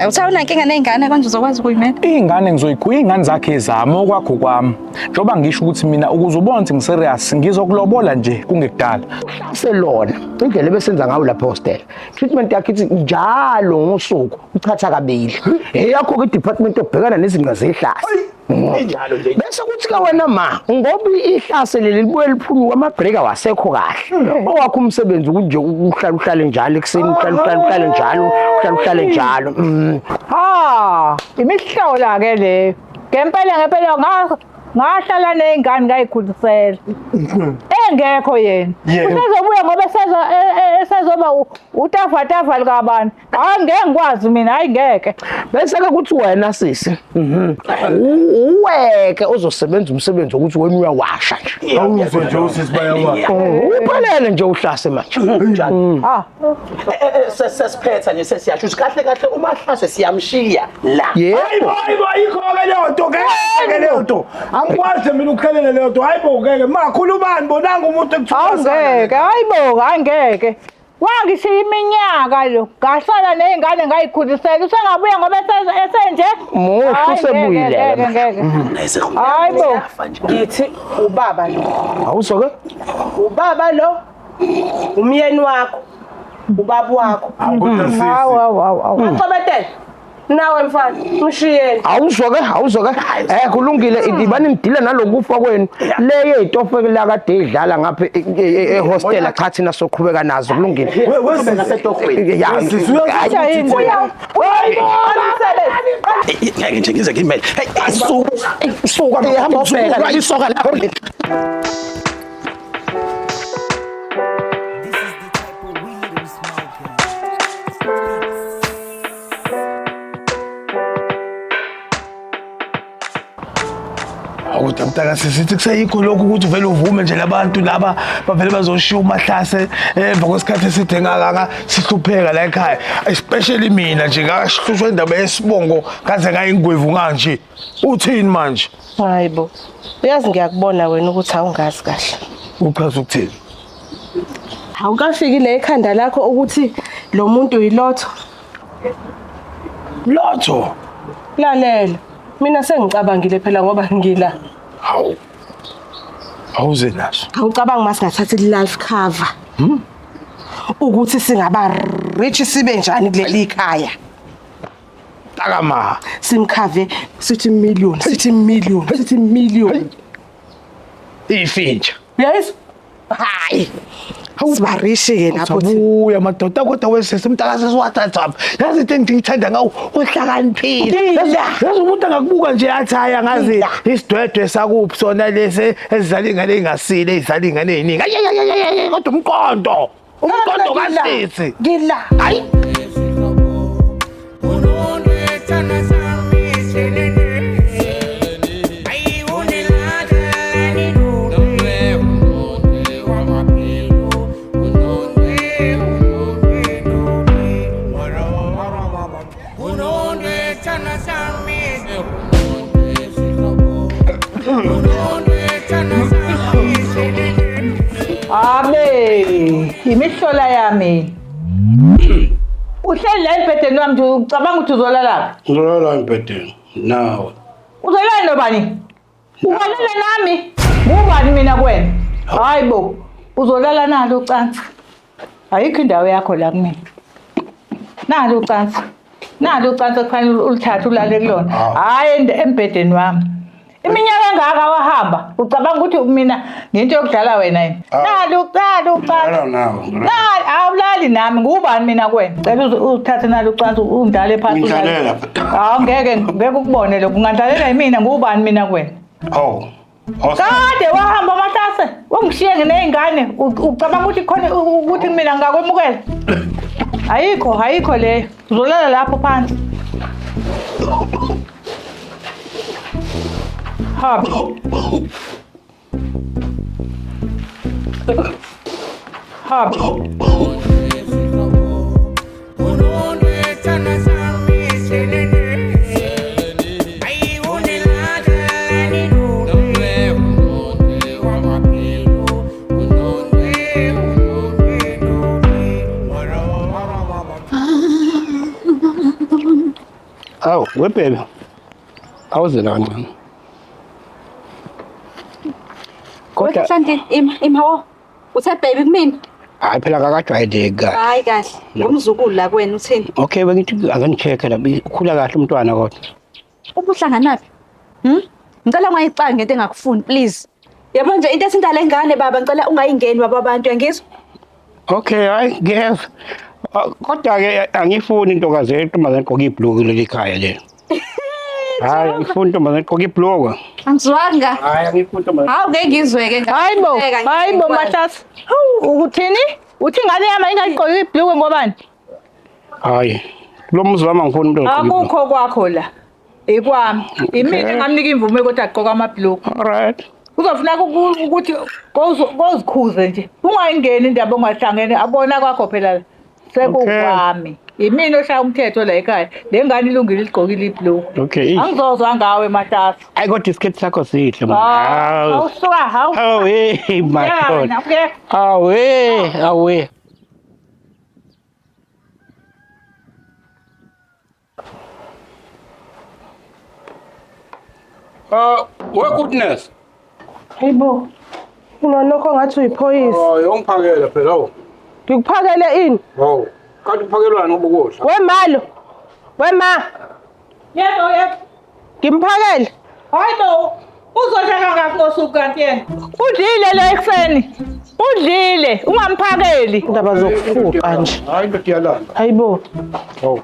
Speaker 3: Awuthe unankinga nezingane konje uzokwazi ukuyimela?
Speaker 9: Iy'ngane ngizoyikhula, iy'ngane zakhe ezami, okwakho kwami. Njengoba ngisho ukuthi mina ukuze ubone ukuthi ngiserious, ngizokulobola nje kungekudala.
Speaker 10: Uhlase lona indlela ebesenza ngayo lapha hostel. Treatment yakhe ithi njalo ngosuku uchatha kabili. Eyakho ke department obhekana nezinqa zehlasi.
Speaker 11: Injalo nje.
Speaker 10: Bese kuthi ka wena ma ngoba ihlase leli libuye liphunyuka ama break awasekho kahle. Owakho umsebenzi ukuthi nje uhlale uhlale njalo ekuseni uhlale uhlale uhlale njalo uhlale uhlale njalo.
Speaker 4: Ha, imihlola ke leyo. Ngempela ngempela ngahlala nezingane ngayikhulisela. Engekho yena.
Speaker 6: Yebo.
Speaker 4: Usezobuya ngoba esezoba utafatafa likabani. Hayi ngeke ngikwazi mina, hayi ngeke.
Speaker 10: Bese ke kuthi wena sisi, uweke ozosebenza umsebenzi wokuthi wena uyawasha nje.
Speaker 6: Awuzwe nje usisi bayawasha.
Speaker 10: Uphelele nje uhlase manje.
Speaker 4: Ah.
Speaker 11: Sesiphetha nje sesiyasho ukuthi kahle kahle uMahlase siyamshiya la.
Speaker 6: Hayibo hayibo ayikho ke leyo nto ngeke leyo nto. Angikwazi mina ukuhlalela leyo nto. Hayibo ngeke makhulu bani bonanga umuntu ekuthiwa
Speaker 4: Awungeke, hayibo, angeke. Wangishiya iminyaka lo. Ngahlala nezingane ngayikhulisela. Usengabuya ngoba esenje.
Speaker 10: Muhle
Speaker 4: Hayi,
Speaker 10: usebuyile
Speaker 4: ngeke, ngeke, ngeke. Hayibo.
Speaker 5: Ngithi ubaba lo.
Speaker 10: Awuzwa ke?
Speaker 5: Ubaba lo umyeni wakho. Ubaba wakho.
Speaker 4: Hawu hawu hawu. hawu.
Speaker 5: Axobetele. Nawe mfana, mshiyeni.
Speaker 10: Awuzwa ke, awuzwa ke. Kulungile ibani nidila nalokufa kwenu. Le yeyitofo la kade idlala ngapha ehostel cha thina soqhubeka nazo kulungile. Ya,
Speaker 11: Ngeke nje ngize ngimele. Hey, suka.
Speaker 10: Suka
Speaker 11: hamba ubheka isoka lakho.
Speaker 6: Kodwa mntaka sisithi kuseyikho lokhu ukuthi vele uvume nje labantu laba bavele bazoshiya uMahlase emva kwesikhathi eside ngakaka sihlupheka la ekhaya, especially mina nje ngashlushwa indaba yesibongo ngaze ngayingwevu kanje. Uthini manje?
Speaker 5: Hayibo. Uyazi ngiyakubona wena ukuthi awungazi kahle.
Speaker 6: Uchaza ukuthini?
Speaker 5: Awukafiki le ekhanda lakho ukuthi lo muntu uyilotho.
Speaker 6: Lotho?
Speaker 5: Lalela. Mina sengicabangile phela ngoba ngila.
Speaker 6: Hawu. Awuze naso.
Speaker 5: Awucabangi masingathatha i-life cover. Ukuthi singaba rich sibe njani kuleli khaya.
Speaker 6: Takama.
Speaker 5: Simkhave sithi million, sithi million, sithi million.
Speaker 6: Ifinja.
Speaker 5: Uyayizwa? Hayi. Sibarishi ke lapho
Speaker 6: thina. Ubuya madoda kodwa wesisi umntaka sesiwathatha. Yazi into engithanda ngawo uhlakaniphile. Yazi umuntu angakubuka nje athi hayi angazi isidwedwe sakuphi sona lesi ezizala ingane engasile ezizala ingane eziningi. Ay kodwa umqondo. Umqondo kasisi.
Speaker 5: Ngila.
Speaker 6: Hayi.
Speaker 4: Abe, imihlola yami. Uhleli la embhedeni wami nje ucabanga ukuthi uzolalaphi?
Speaker 7: Ngizolala embhedeni nawe.
Speaker 4: Uzolala nobani? Ungalala nami? Ngubani mina kuwena? Hayi bo, uzolala nalo ucansi. Ayikho indawo yakho la kumina. Nalo ucansi. Nalo ucansi okufanele ulithathe ulale kulona. Hhayi embhedeni wami. Iminyaka engaka wahamba ucabanga ukuthi mina ngento yokudlala wena yini? Nalo nalo ucansi. Nalo awulali nami ngubani mina kuwena? Cela uthathe nalo ucansi undlale phansi.
Speaker 7: Ngidlalela.
Speaker 4: Hawu ngeke ngeke ukubone lokho. Ungandlalela yimina ngubani mina kuwena?
Speaker 7: Hawu.
Speaker 4: Kade wahamba Mahlase, ungishiye nginey'ngane, ucabanga ukuthi khona ukuthi mina ngingakwemukela? Ayikho, ayikho leyo. Uzolala lapho phansi. Hamba. Hamba.
Speaker 7: Awu, webhebe. Awuze la kancane.
Speaker 3: Kodwa Hlanti ima ima wo. Uthe baby kumina.
Speaker 7: Hayi phela akakajwayeleki kahle.
Speaker 3: Hayi kahle. Ngumzukulu la kuwena uthini?
Speaker 7: Okay, bengithi akangicheck la ukhula kahle umntwana kodwa.
Speaker 3: Ubuhlanganaphi? Ngicela ungayixaki ngento engakufuni please. Yabo nje into ethinta le ngane baba ngicela ungayingeni baba abantu uyangizwa?
Speaker 7: Okay, hayi ngiyezwa. Kodwa ke angifuni intokazi yentombazane egqoka ibhluku kuleli khaya leli. Hayi, angifuni intombazane egqoka ibhluku.
Speaker 3: Angizwanga.
Speaker 7: Hayi angikho ntombazane.
Speaker 3: Hawu ngeke ngizweke.
Speaker 4: Hayibo, hayibo Mahlase. Hawu ukuthini? Uthi ingane yami ingayigqoki ibhlukwe ngobani?
Speaker 7: Hayi. Lo muzi wami angifuni umuntu ogqoka ibhulukwe.
Speaker 4: Akukho kwakho la. Ikwami. Imina engamnika imvume kodwa agqoka amabhlukwe.
Speaker 7: All right.
Speaker 4: Uzofuna ukuthi kozikhuze nje. Ungayingeni indaba ongahlangene abona kwakho phela la. Sekukwami. Imina oshaya umthetho la ekhaya. Le ngane ilungile igqokile ibhlukwe.
Speaker 7: Okay.
Speaker 4: Angizozwa ngawe Mahlase.
Speaker 7: Hayi kodwa isiketi sakho sihle man.
Speaker 4: Hawu, awusuka hawu.
Speaker 7: Hawu hey my God.
Speaker 4: Okay.
Speaker 7: Hawu hey, hawu hey. We goodness.
Speaker 5: Hayibo. Unonokho ngathi uyiphoyisa.
Speaker 7: Oh, yongiphakela phela awu.
Speaker 5: Ngikuphakele ini?
Speaker 7: Hawu. Kanti uphakelwani ngoba ukudla?
Speaker 5: Wemalo. Wema.
Speaker 4: Yebo, yebo.
Speaker 5: Ngimphakele.
Speaker 4: Hayibo. Uzodla kangaki ngosuku kanti yena? Udlile lo ekuseni. Udlile, ungamphakeli.
Speaker 5: Indaba zokufuqa nje.
Speaker 7: Hayi indoda iyalamba.
Speaker 5: Hayibo.
Speaker 7: Hawu.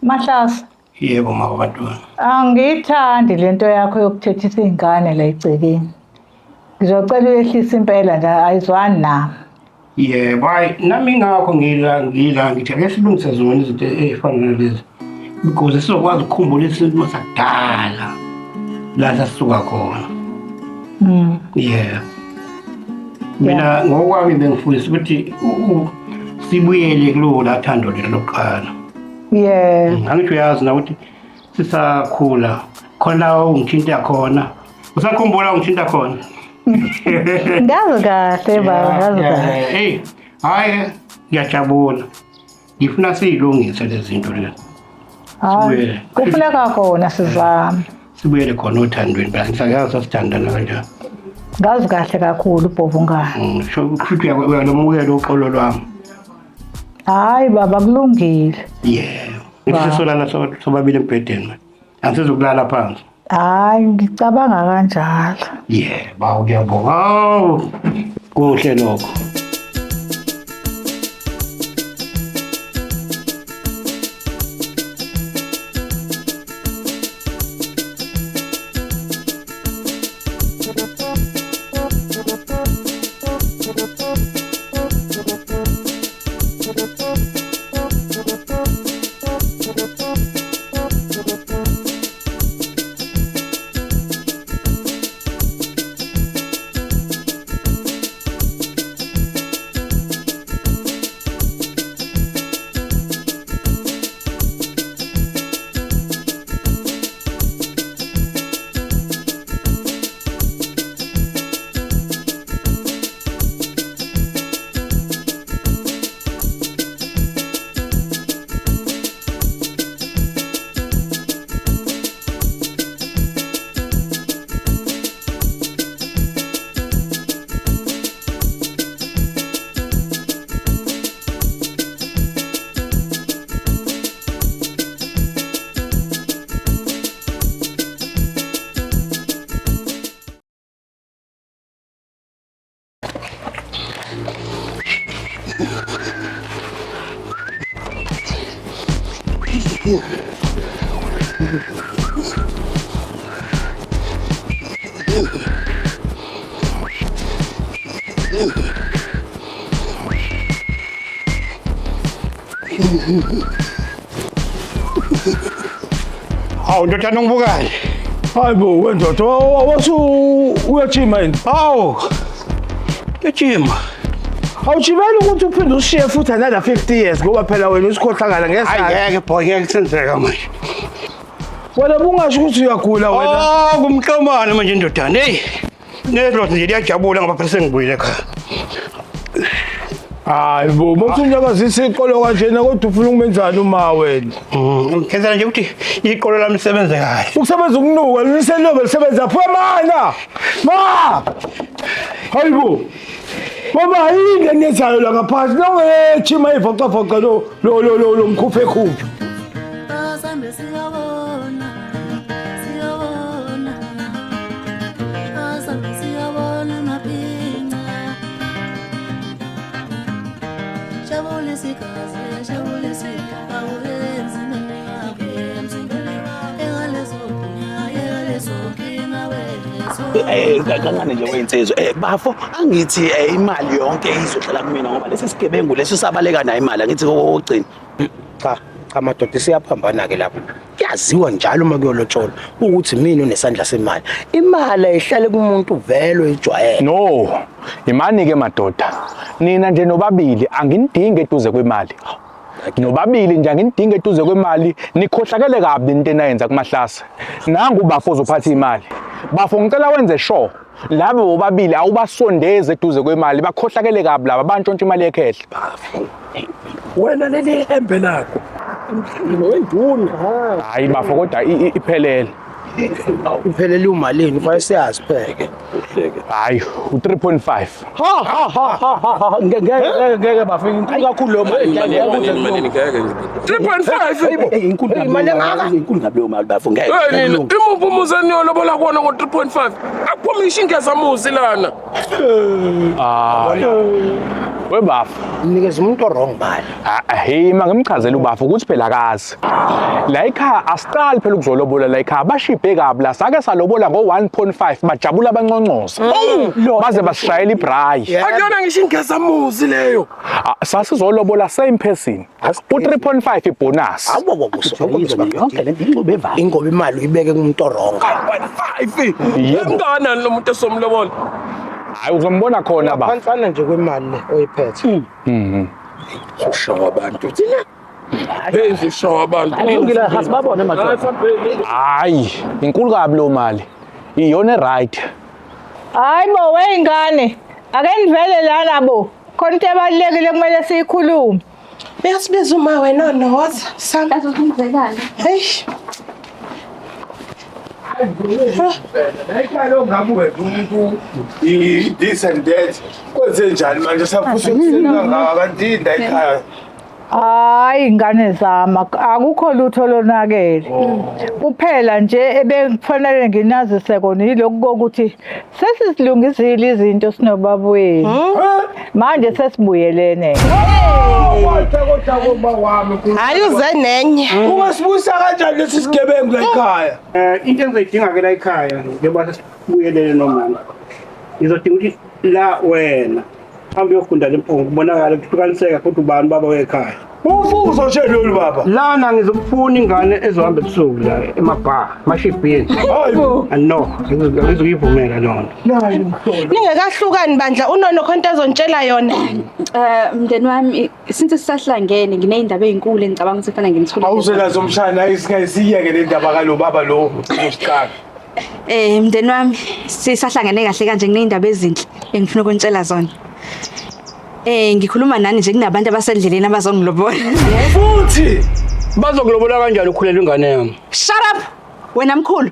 Speaker 4: Mahlase,
Speaker 7: Yebo mama bantwana.
Speaker 4: angiyithandi lento yakho yokuthethisa iy'ngane la egcekeni. Ngizocela uyehlise impela nje ayizwani nami.
Speaker 7: Yebo, hayi nami ingakho ngila ngithi ake silungise zona izinto ey'fana nalezi. Because sizokwazi ukukhumbula isimo sakudala la sasisuka khona. Yeah. Mina ngokwami bengifundisa ukuthi sibuyele kulo la thando lethu lokuqala.
Speaker 4: Yeah.
Speaker 7: Angithi uyazi na ukuthi sisakhula khona la ungithinta khona. Usakhumbula ungithinta khona?
Speaker 4: Ngazi kahle baba, ngazi kahle.
Speaker 7: Hey, hayi ngiyajabula. Ngifuna siyilungise lezi zinto lezi.
Speaker 4: Hayi, kufuneka khona sizame.
Speaker 7: Sibuyele khona othandweni phela ngisakazi sasithandana kanjani.
Speaker 4: Ngazi kahle kakhulu ubhovungane.
Speaker 7: Sho ukuthi uyalomukela uxolo lwami.
Speaker 4: Hayi baba kulungile.
Speaker 7: Yeah. Ngithi solala sobabili embhedeni manje. Angisezokulala phansi.
Speaker 4: Hayi ngicabanga kanjalo.
Speaker 7: Yeah, bawo ngiyabonga. Hawu. Kuhle lokho. Hawu ndodana ungibukani?
Speaker 6: Hayi bo wendoda wasu uyajima yini?
Speaker 7: Hawu. Ngiyajima.
Speaker 6: Awujimeli ukuthi uphinde ushiye futhi another 50 years ngoba phela wena usikhohlakala ngesakhe.
Speaker 7: Hayi ngeke boy ngeke kusenzeka manje.
Speaker 6: Wena bungasho ukuthi uyagula wena.
Speaker 7: Oh kumxhomane manje ndodana. Hey. Nedlozi nje liyajabula ngoba phela sengibuyile ekhaya.
Speaker 6: Hayi bo, mawuthi unyakazisa iqolo kanjena kodwa ufuna ukumenzani uma wena?
Speaker 7: Ngenzela nje ukuthi iqolo lami lisebenze kahle.
Speaker 6: Ukusebenza ukunuka, liselobe lisebenza phumana. Ma! Hayi bo. Baba yini eniyenzayo la ngaphansi? Nongechima ivoca-voca lo lo lo lo lo mkhuphe khuphe.
Speaker 20: Asambe siyabona, siyabona. Asambe siyabona mapinga. Jabule sikaze.
Speaker 11: Kancane nje weyinsizwa bafo angithi imali yonke izohlala kumina ngoba lesi sigebengu lesi sabaleka nayo imali angithi kokugcina.
Speaker 10: Cha, cha madoda siyaphambana ke lapho. Kuyaziwa njalo uma kuyolotsholwa ukuthi mina unesandla semali. Imali ayihlale kumuntu vele oyijwayele.
Speaker 9: No, imani ke madoda. Nina nje nobabili anginidingi eduze kwemali. Nobabili nje anginidingi eduze kwemali, nikhohlakele kabi into enayenza kuMahlase. Nangu ubafo ozophatha imali. Bafo ngicela wenze sure labo bobabili awubasondeze eduze kwemali, bakhohlakele kabi laba bantshontsha imali yekhehla.
Speaker 16: Wena leli hembe lakho. Umhlangano wenduna.
Speaker 9: Hayi bafo kodwa iphelele.
Speaker 10: Iphelele umalini kufanele siyazi pheke.
Speaker 9: Hayi, u-3.5.
Speaker 10: Ha ha ha ha ha ha ngeke ngeke ngeke bafo inkulu kakhulu leyo mali.
Speaker 16: 3.5.
Speaker 11: Inkulu kabi
Speaker 10: Imali engaka?
Speaker 11: Inkulu kabi leyo mali bafo ngeke.
Speaker 16: Hey nina, imuphi umuzi eniyolobola kuwona ngo-3.5? Akuphumi ngisho ingezamuzi lana.
Speaker 9: Hayi. We bafo.
Speaker 10: Nikeza umuntu wrong mali.
Speaker 9: Hey, mangimchazele ubafo ukuthi phela akazi. La ekhaya asiqali phela ukuzolobola la ekhaya bashibhe kabi la sake salobola ngo-1.5 bajabula abanconcoza. Baze basishayela ibrayi.
Speaker 16: Akuyona ngisho ingezamuzi leyo.
Speaker 9: Sasizolobola same person. U-3.5 ibonus.
Speaker 11: Yonke le nto inxube evayo.
Speaker 10: Ingoba imali uyibeke kumuntu wrong.
Speaker 16: 1.5. Umnganani lo muntu esomlobola?
Speaker 9: Hayi uzombona khona ba.
Speaker 10: Phansana nje kwemali le oyiphethe.
Speaker 9: Mhm.
Speaker 16: Ushawa abantu thina. Hey, ushawa abantu.
Speaker 11: Kulungile asibabone madoda.
Speaker 9: Hayi, inkulu kabi lo mali. Iyona right.
Speaker 4: Hayi bo wey'ngane, ake nivele lana bo. Khona into ebalulekile kumele siyikhulume.
Speaker 5: Uyasibiza uma wena nowoza Sam. Hey.
Speaker 16: Ekhaya ongabe wena umuntu this and that. Kwenze njani manje safusa ekuseni kangaka kanti inda ekhaya.
Speaker 4: Hayi ngane zami akukho lutho lonakele. Kuphela nje ebekufanele nginazise kona yilokhu kokuthi sesisilungisile izinto sinobaba wenu. Manje sesibuyelene.
Speaker 5: Hayi uze nenye.
Speaker 16: Ungasibuyisa kanjani lesi sigebengu la ekhaya?
Speaker 7: Into engizoyidinga ke la ekhaya njengoba sesibuyelele nomama. Ngizodinga ukuthi la wena hambe uyofunda le mpunga kubonakala kuhlukaniseka futhi ubani baba wekhaya.
Speaker 16: Ufuzo nje lolu baba.
Speaker 7: Lana ngizokufuna ingane ezohamba ebusuku la emabha, emashibhini. No, ngizokuyivumela lona.
Speaker 5: Ningekahlukani bandla unono khonto azontshela yona.
Speaker 3: Mndeni wami since sisahlangene ngineyindaba ezinkulu engicabanga ukuthi kufanele ngimthule.
Speaker 16: Awuselazo umshana isingayisiyeke le ndaba kalo baba lo usiqala.
Speaker 3: Mndeni wami sisahlangene kahle kanje ngineyindaba ezinhle engifuna ukuntshela zona. Ngikhuluma nani nje kunabantu abasendleleni abazongilobola.
Speaker 16: Futhi
Speaker 7: bazokulobola kanjani ukhulelwa ingane yami?
Speaker 3: Shut up wena mkhulu.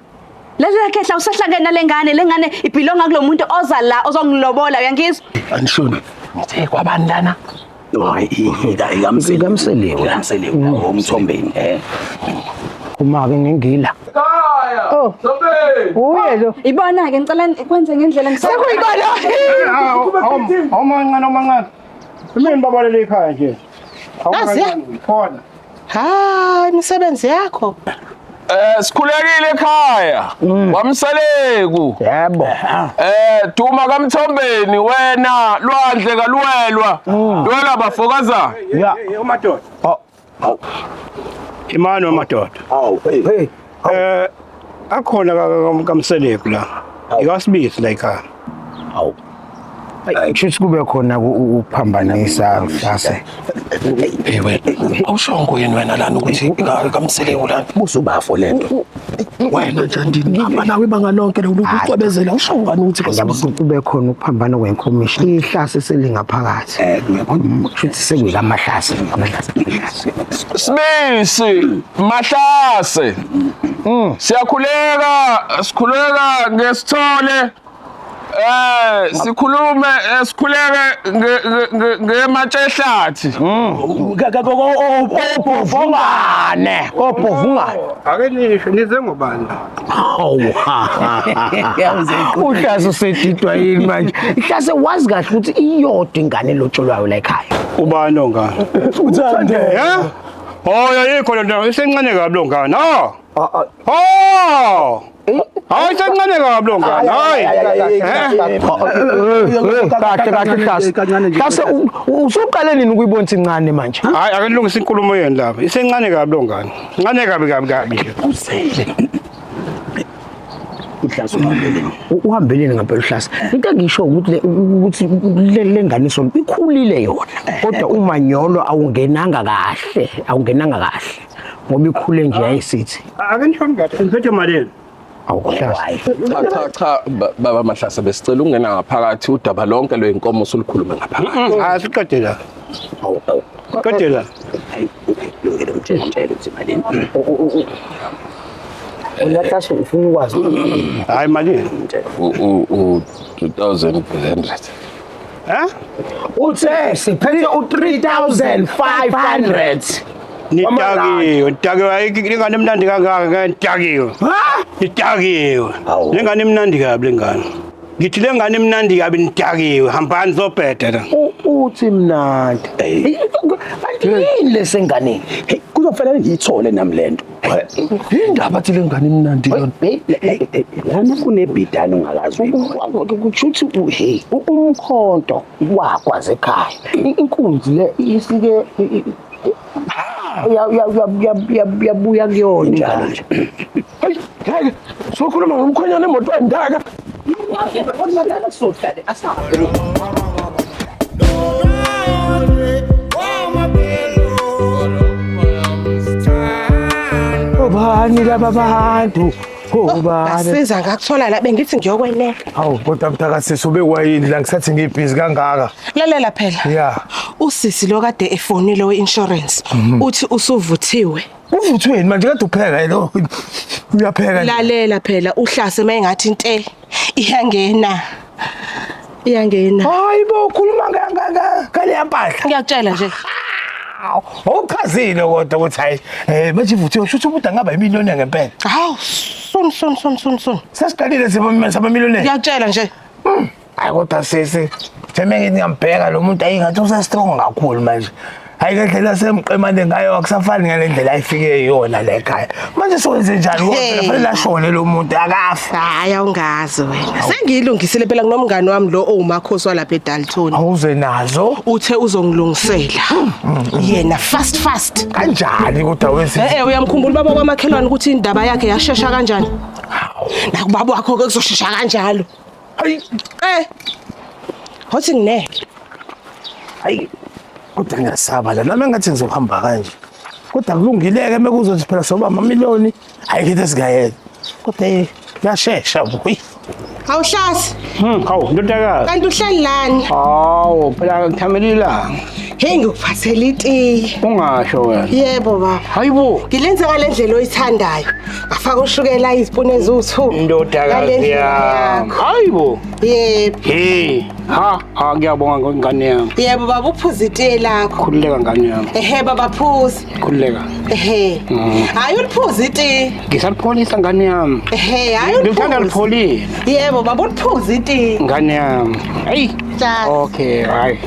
Speaker 3: Lalela khehla usahlangene nalengane, lengane ibhilonga kulomuntu oza la ozongilobola uyangizwa?
Speaker 11: Anishoni. Ngithe kwabani lana? Hayi, ikamseleku. Ikamseleku umthombeni eh.
Speaker 10: Uma ke ngengila.
Speaker 16: Khaya.
Speaker 4: Oh. Uye lo.
Speaker 3: Ibona ke ngicela kwenze ngendlela
Speaker 5: Sekuyibona.
Speaker 7: Awumancane awumancane. Mina babalele ekhaya nje.
Speaker 5: Naziya.
Speaker 7: Khona.
Speaker 5: Ha, imisebenzi yakho.
Speaker 16: Sikhulekile ekhaya. Wamseleku.
Speaker 10: Yebo.
Speaker 16: Duma kaMthombeni wena lwandle kaluwelwa. Lwela bafokazana.
Speaker 10: Ya.
Speaker 7: Umadoda.
Speaker 10: Oh.
Speaker 7: Imani wamadoda.
Speaker 11: Awu, hey.
Speaker 7: Hey. Akhona kaMseleku la. Ikasibisi la ekhaya.
Speaker 11: Awu.
Speaker 10: Kushuthi kube khona ukuphambanisa hlase.
Speaker 16: Hey wena, awushongo yini wena lana ukuthi kaMseleku lana?
Speaker 11: Buza ubafo lento.
Speaker 16: Wena nje ndini hamba nawe ibanga lonke lo ucwebezela usho ngani ukuthi
Speaker 10: Yabo kube khona ukuphambana kwenkomishi. Ihlase selingaphakathi. Kushuthi sekuyamahlase, amahlase.
Speaker 16: Sibisi Mahlase. Siyakhuleka, sikhuleka ngesithole. Sikhulume sikhuleke ngematshehlathi.
Speaker 10: Obhovungane, obhovungane.
Speaker 7: Ake nisho nize ngobani?
Speaker 10: Hawu. Uhlase usedidwa yini manje? Ihlase wazi kahle ukuthi iyodwa ingane elotsholwayo la ekhaya.
Speaker 7: Ubani ongane?
Speaker 16: Uthande.
Speaker 7: Eh? Oh, yayikho le nto isencane kabi lo ngane. Ah. Oh! Hayi sencane kabi lo ngane. Hayi.
Speaker 10: Kahle kahle Hlase. Hlase usuqale nini ukuyibona ukuthi incane manje?
Speaker 7: Hayi ake nilungise inkulumo yenu lapha. Isencane kabi lo ngane. Incane kabi kabi kabi nje.
Speaker 11: Usele. Uhlase uhambeleni. Uhambeleni ngempela uhlase. Into engisho ukuthi ukuthi le ngane sona ikhulile yona. Kodwa umanyolo awungenanga kahle, awungenanga kahle. Ngoba ikhule nje yayisithi.
Speaker 7: Ake nishoni kahle. Ngiphethe malini?
Speaker 11: Awuhlase.
Speaker 21: Cha cha cha baba Mahlase besicela ukungena ngaphakathi udaba lonke lwenkomo usulukhulume ngaphakathi.
Speaker 7: Hayi siqede la. Qede la.
Speaker 11: Lungile mtshele mtshele ukuthi malini.
Speaker 10: Uyahlase ufuna ukwazi.
Speaker 7: Hayi malini?
Speaker 21: U 2500.
Speaker 7: Eh?
Speaker 10: Uthe siphethe u3500.
Speaker 7: Nidakiwe, nidakiwe ayikho ingane emnandi kangaka ke nidakiwe. Nidakiwe. Lengane imnandi kabi lengane. Ngithi lengane imnandi kabi nidakiwe, hambani zobheda la.
Speaker 10: Uthi mnandi.
Speaker 11: Kanti yini lesenganeni? Hey, kuzofanele ngiyithole nami lento.
Speaker 16: Indaba athi lengane imnandi lona.
Speaker 11: Lana kunebhidane ongakazi uyibona. Kusho ukuthi hey, umkhonto wakwazi ekhaya. Inkunzi le isike yabuya kuyona
Speaker 16: Njalo
Speaker 11: nje.
Speaker 16: Hayi, sokhuluma ngomkhwenyana emotweni ndaka. Obani laba bantu? Obani?
Speaker 5: Asiza ngakuthola la bengithi ngiyokwenela.
Speaker 16: Hawu kodwa mntakasisi ube kwayini la ngisathi ngibhizi kangaka.
Speaker 5: Lalela phela.
Speaker 16: Yeah.
Speaker 5: Usisi lo kade efonile we-insurance uthi usuvuthiwe.
Speaker 16: Uvuthweni manje kade upheka lo. Uyapheka nje.
Speaker 5: Lalela phela uhlase mayengathi inte iyangena. Iyangena.
Speaker 16: Hayi bo ukhuluma ngale mpahla.
Speaker 5: Ngiyakutshela nje.
Speaker 16: Awuchazile kodwa ukuthi hayi manje ivuthiwe shuthi umuntu angaba imiliyoni ngempela.
Speaker 5: Hawu soon soon soon soon soon.
Speaker 16: Sesiqalile saba millionaire.
Speaker 5: Ngiyakutshela nje.
Speaker 16: Hayi kodwa sisi theme ngithi ngiyambheka lo muntu ayingathi usestrong kakhulu manje. Hayi le ndlela semqemane ngayo akusafani ngale ndlela ayifike yona la ekhaya. Manje sowenze njani kodwa
Speaker 5: Hey.
Speaker 16: kufanele ashone lo muntu akafa.
Speaker 5: Hayi awungazi wena. Sengiyilungisile phela kunomngani wami lo owumakhosi walapha eDalton.
Speaker 16: Awuze nazo?
Speaker 5: Uthe uzongilungisela. Yena fast fast.
Speaker 16: Kanjani kodwa wesi?
Speaker 5: Eh uyamkhumbula ubaba kwamakhelwane ukuthi indaba yakhe yashesha kanjani? Nakubaba wakho ke kuzoshesha kanjalo.
Speaker 16: Hayi.
Speaker 5: Eh. Hothi ngine.
Speaker 16: Hayi. Kodwa ngiyasaba la nami engathi ngizohamba kanje. Kodwa kulungile-ke mekuzothi phela soba amamiliyoni ayikho into esingayena. Kodwa kuyashesha boy.
Speaker 5: Awuhlasi.
Speaker 7: Hawu ndodakazi.
Speaker 5: Kanti uhleli lani?
Speaker 7: Hawu phela ngithamela ilanga.
Speaker 5: Hey ngikuphathela itiye.
Speaker 7: Ungasho wena.
Speaker 5: Yebo baba.
Speaker 7: Hayibo.
Speaker 5: Ngilenze ngale ndlela oyithandayo. Ngafaka ushukela izipuni eziwu2.
Speaker 7: Ndodakazi yami. Hayibo.
Speaker 5: Yebo.
Speaker 7: Hey, ha, ha ngiyabonga ngane yami.
Speaker 5: Yebo baba uphuza itiye lakho.
Speaker 7: Khululeka ngane yami.
Speaker 5: Ehe baba phuza.
Speaker 7: Khululeka.
Speaker 5: Ehe. Hayi uliphuza itiye.
Speaker 7: Ngisalipholisa ngane yami.
Speaker 5: Ehe, hayi
Speaker 7: Ngithanda
Speaker 5: uliphuza.
Speaker 7: lipholile.
Speaker 5: Yebo baba uliphuza itiye.
Speaker 7: Ngane yami. Hey. Okay, hayi.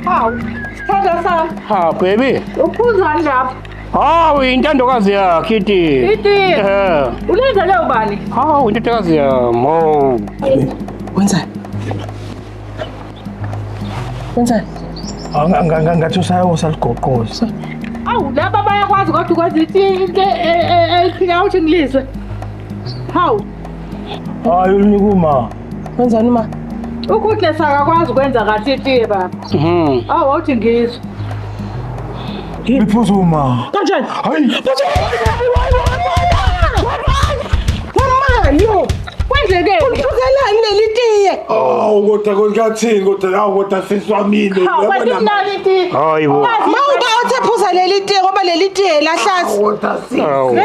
Speaker 4: Hawu, sithandwa sami.
Speaker 7: Ha, baby.
Speaker 4: Uphuzani lapho?
Speaker 7: Hawu, intandokazi yakhe itiye.
Speaker 4: Itiye?
Speaker 7: Eh.
Speaker 4: Ulenza leyo bani?
Speaker 7: Hawu, intandokazi yami. Hawu.
Speaker 5: Wenzani? Wenzani?
Speaker 16: Ngathi usaligoqoza.
Speaker 4: Awu, laba bayakwazi kodwa ukwenza itiye into ephila uthi ngilizwe. Hawu,
Speaker 16: Hayi ulinika uma.
Speaker 5: Wenzani uma?
Speaker 4: uGoodness akakwazi ukwenza kahle itiye baba. Awu, awuthi ngizwe.
Speaker 16: Liphuza uma.
Speaker 5: Kanjani?
Speaker 16: Hayi.
Speaker 5: Mamani yo.
Speaker 4: Kwenzekeni?
Speaker 5: Uliphuzelani leli tiye?
Speaker 16: Awu kodwa konkathini kodwa awu kodwa sisi wamile.
Speaker 4: Hawu, kanti imnandi itiye.
Speaker 7: Hayibo.
Speaker 5: Mawuba othe phuza leli tiye ngoba leli tiye lahlasi.
Speaker 7: Hawu.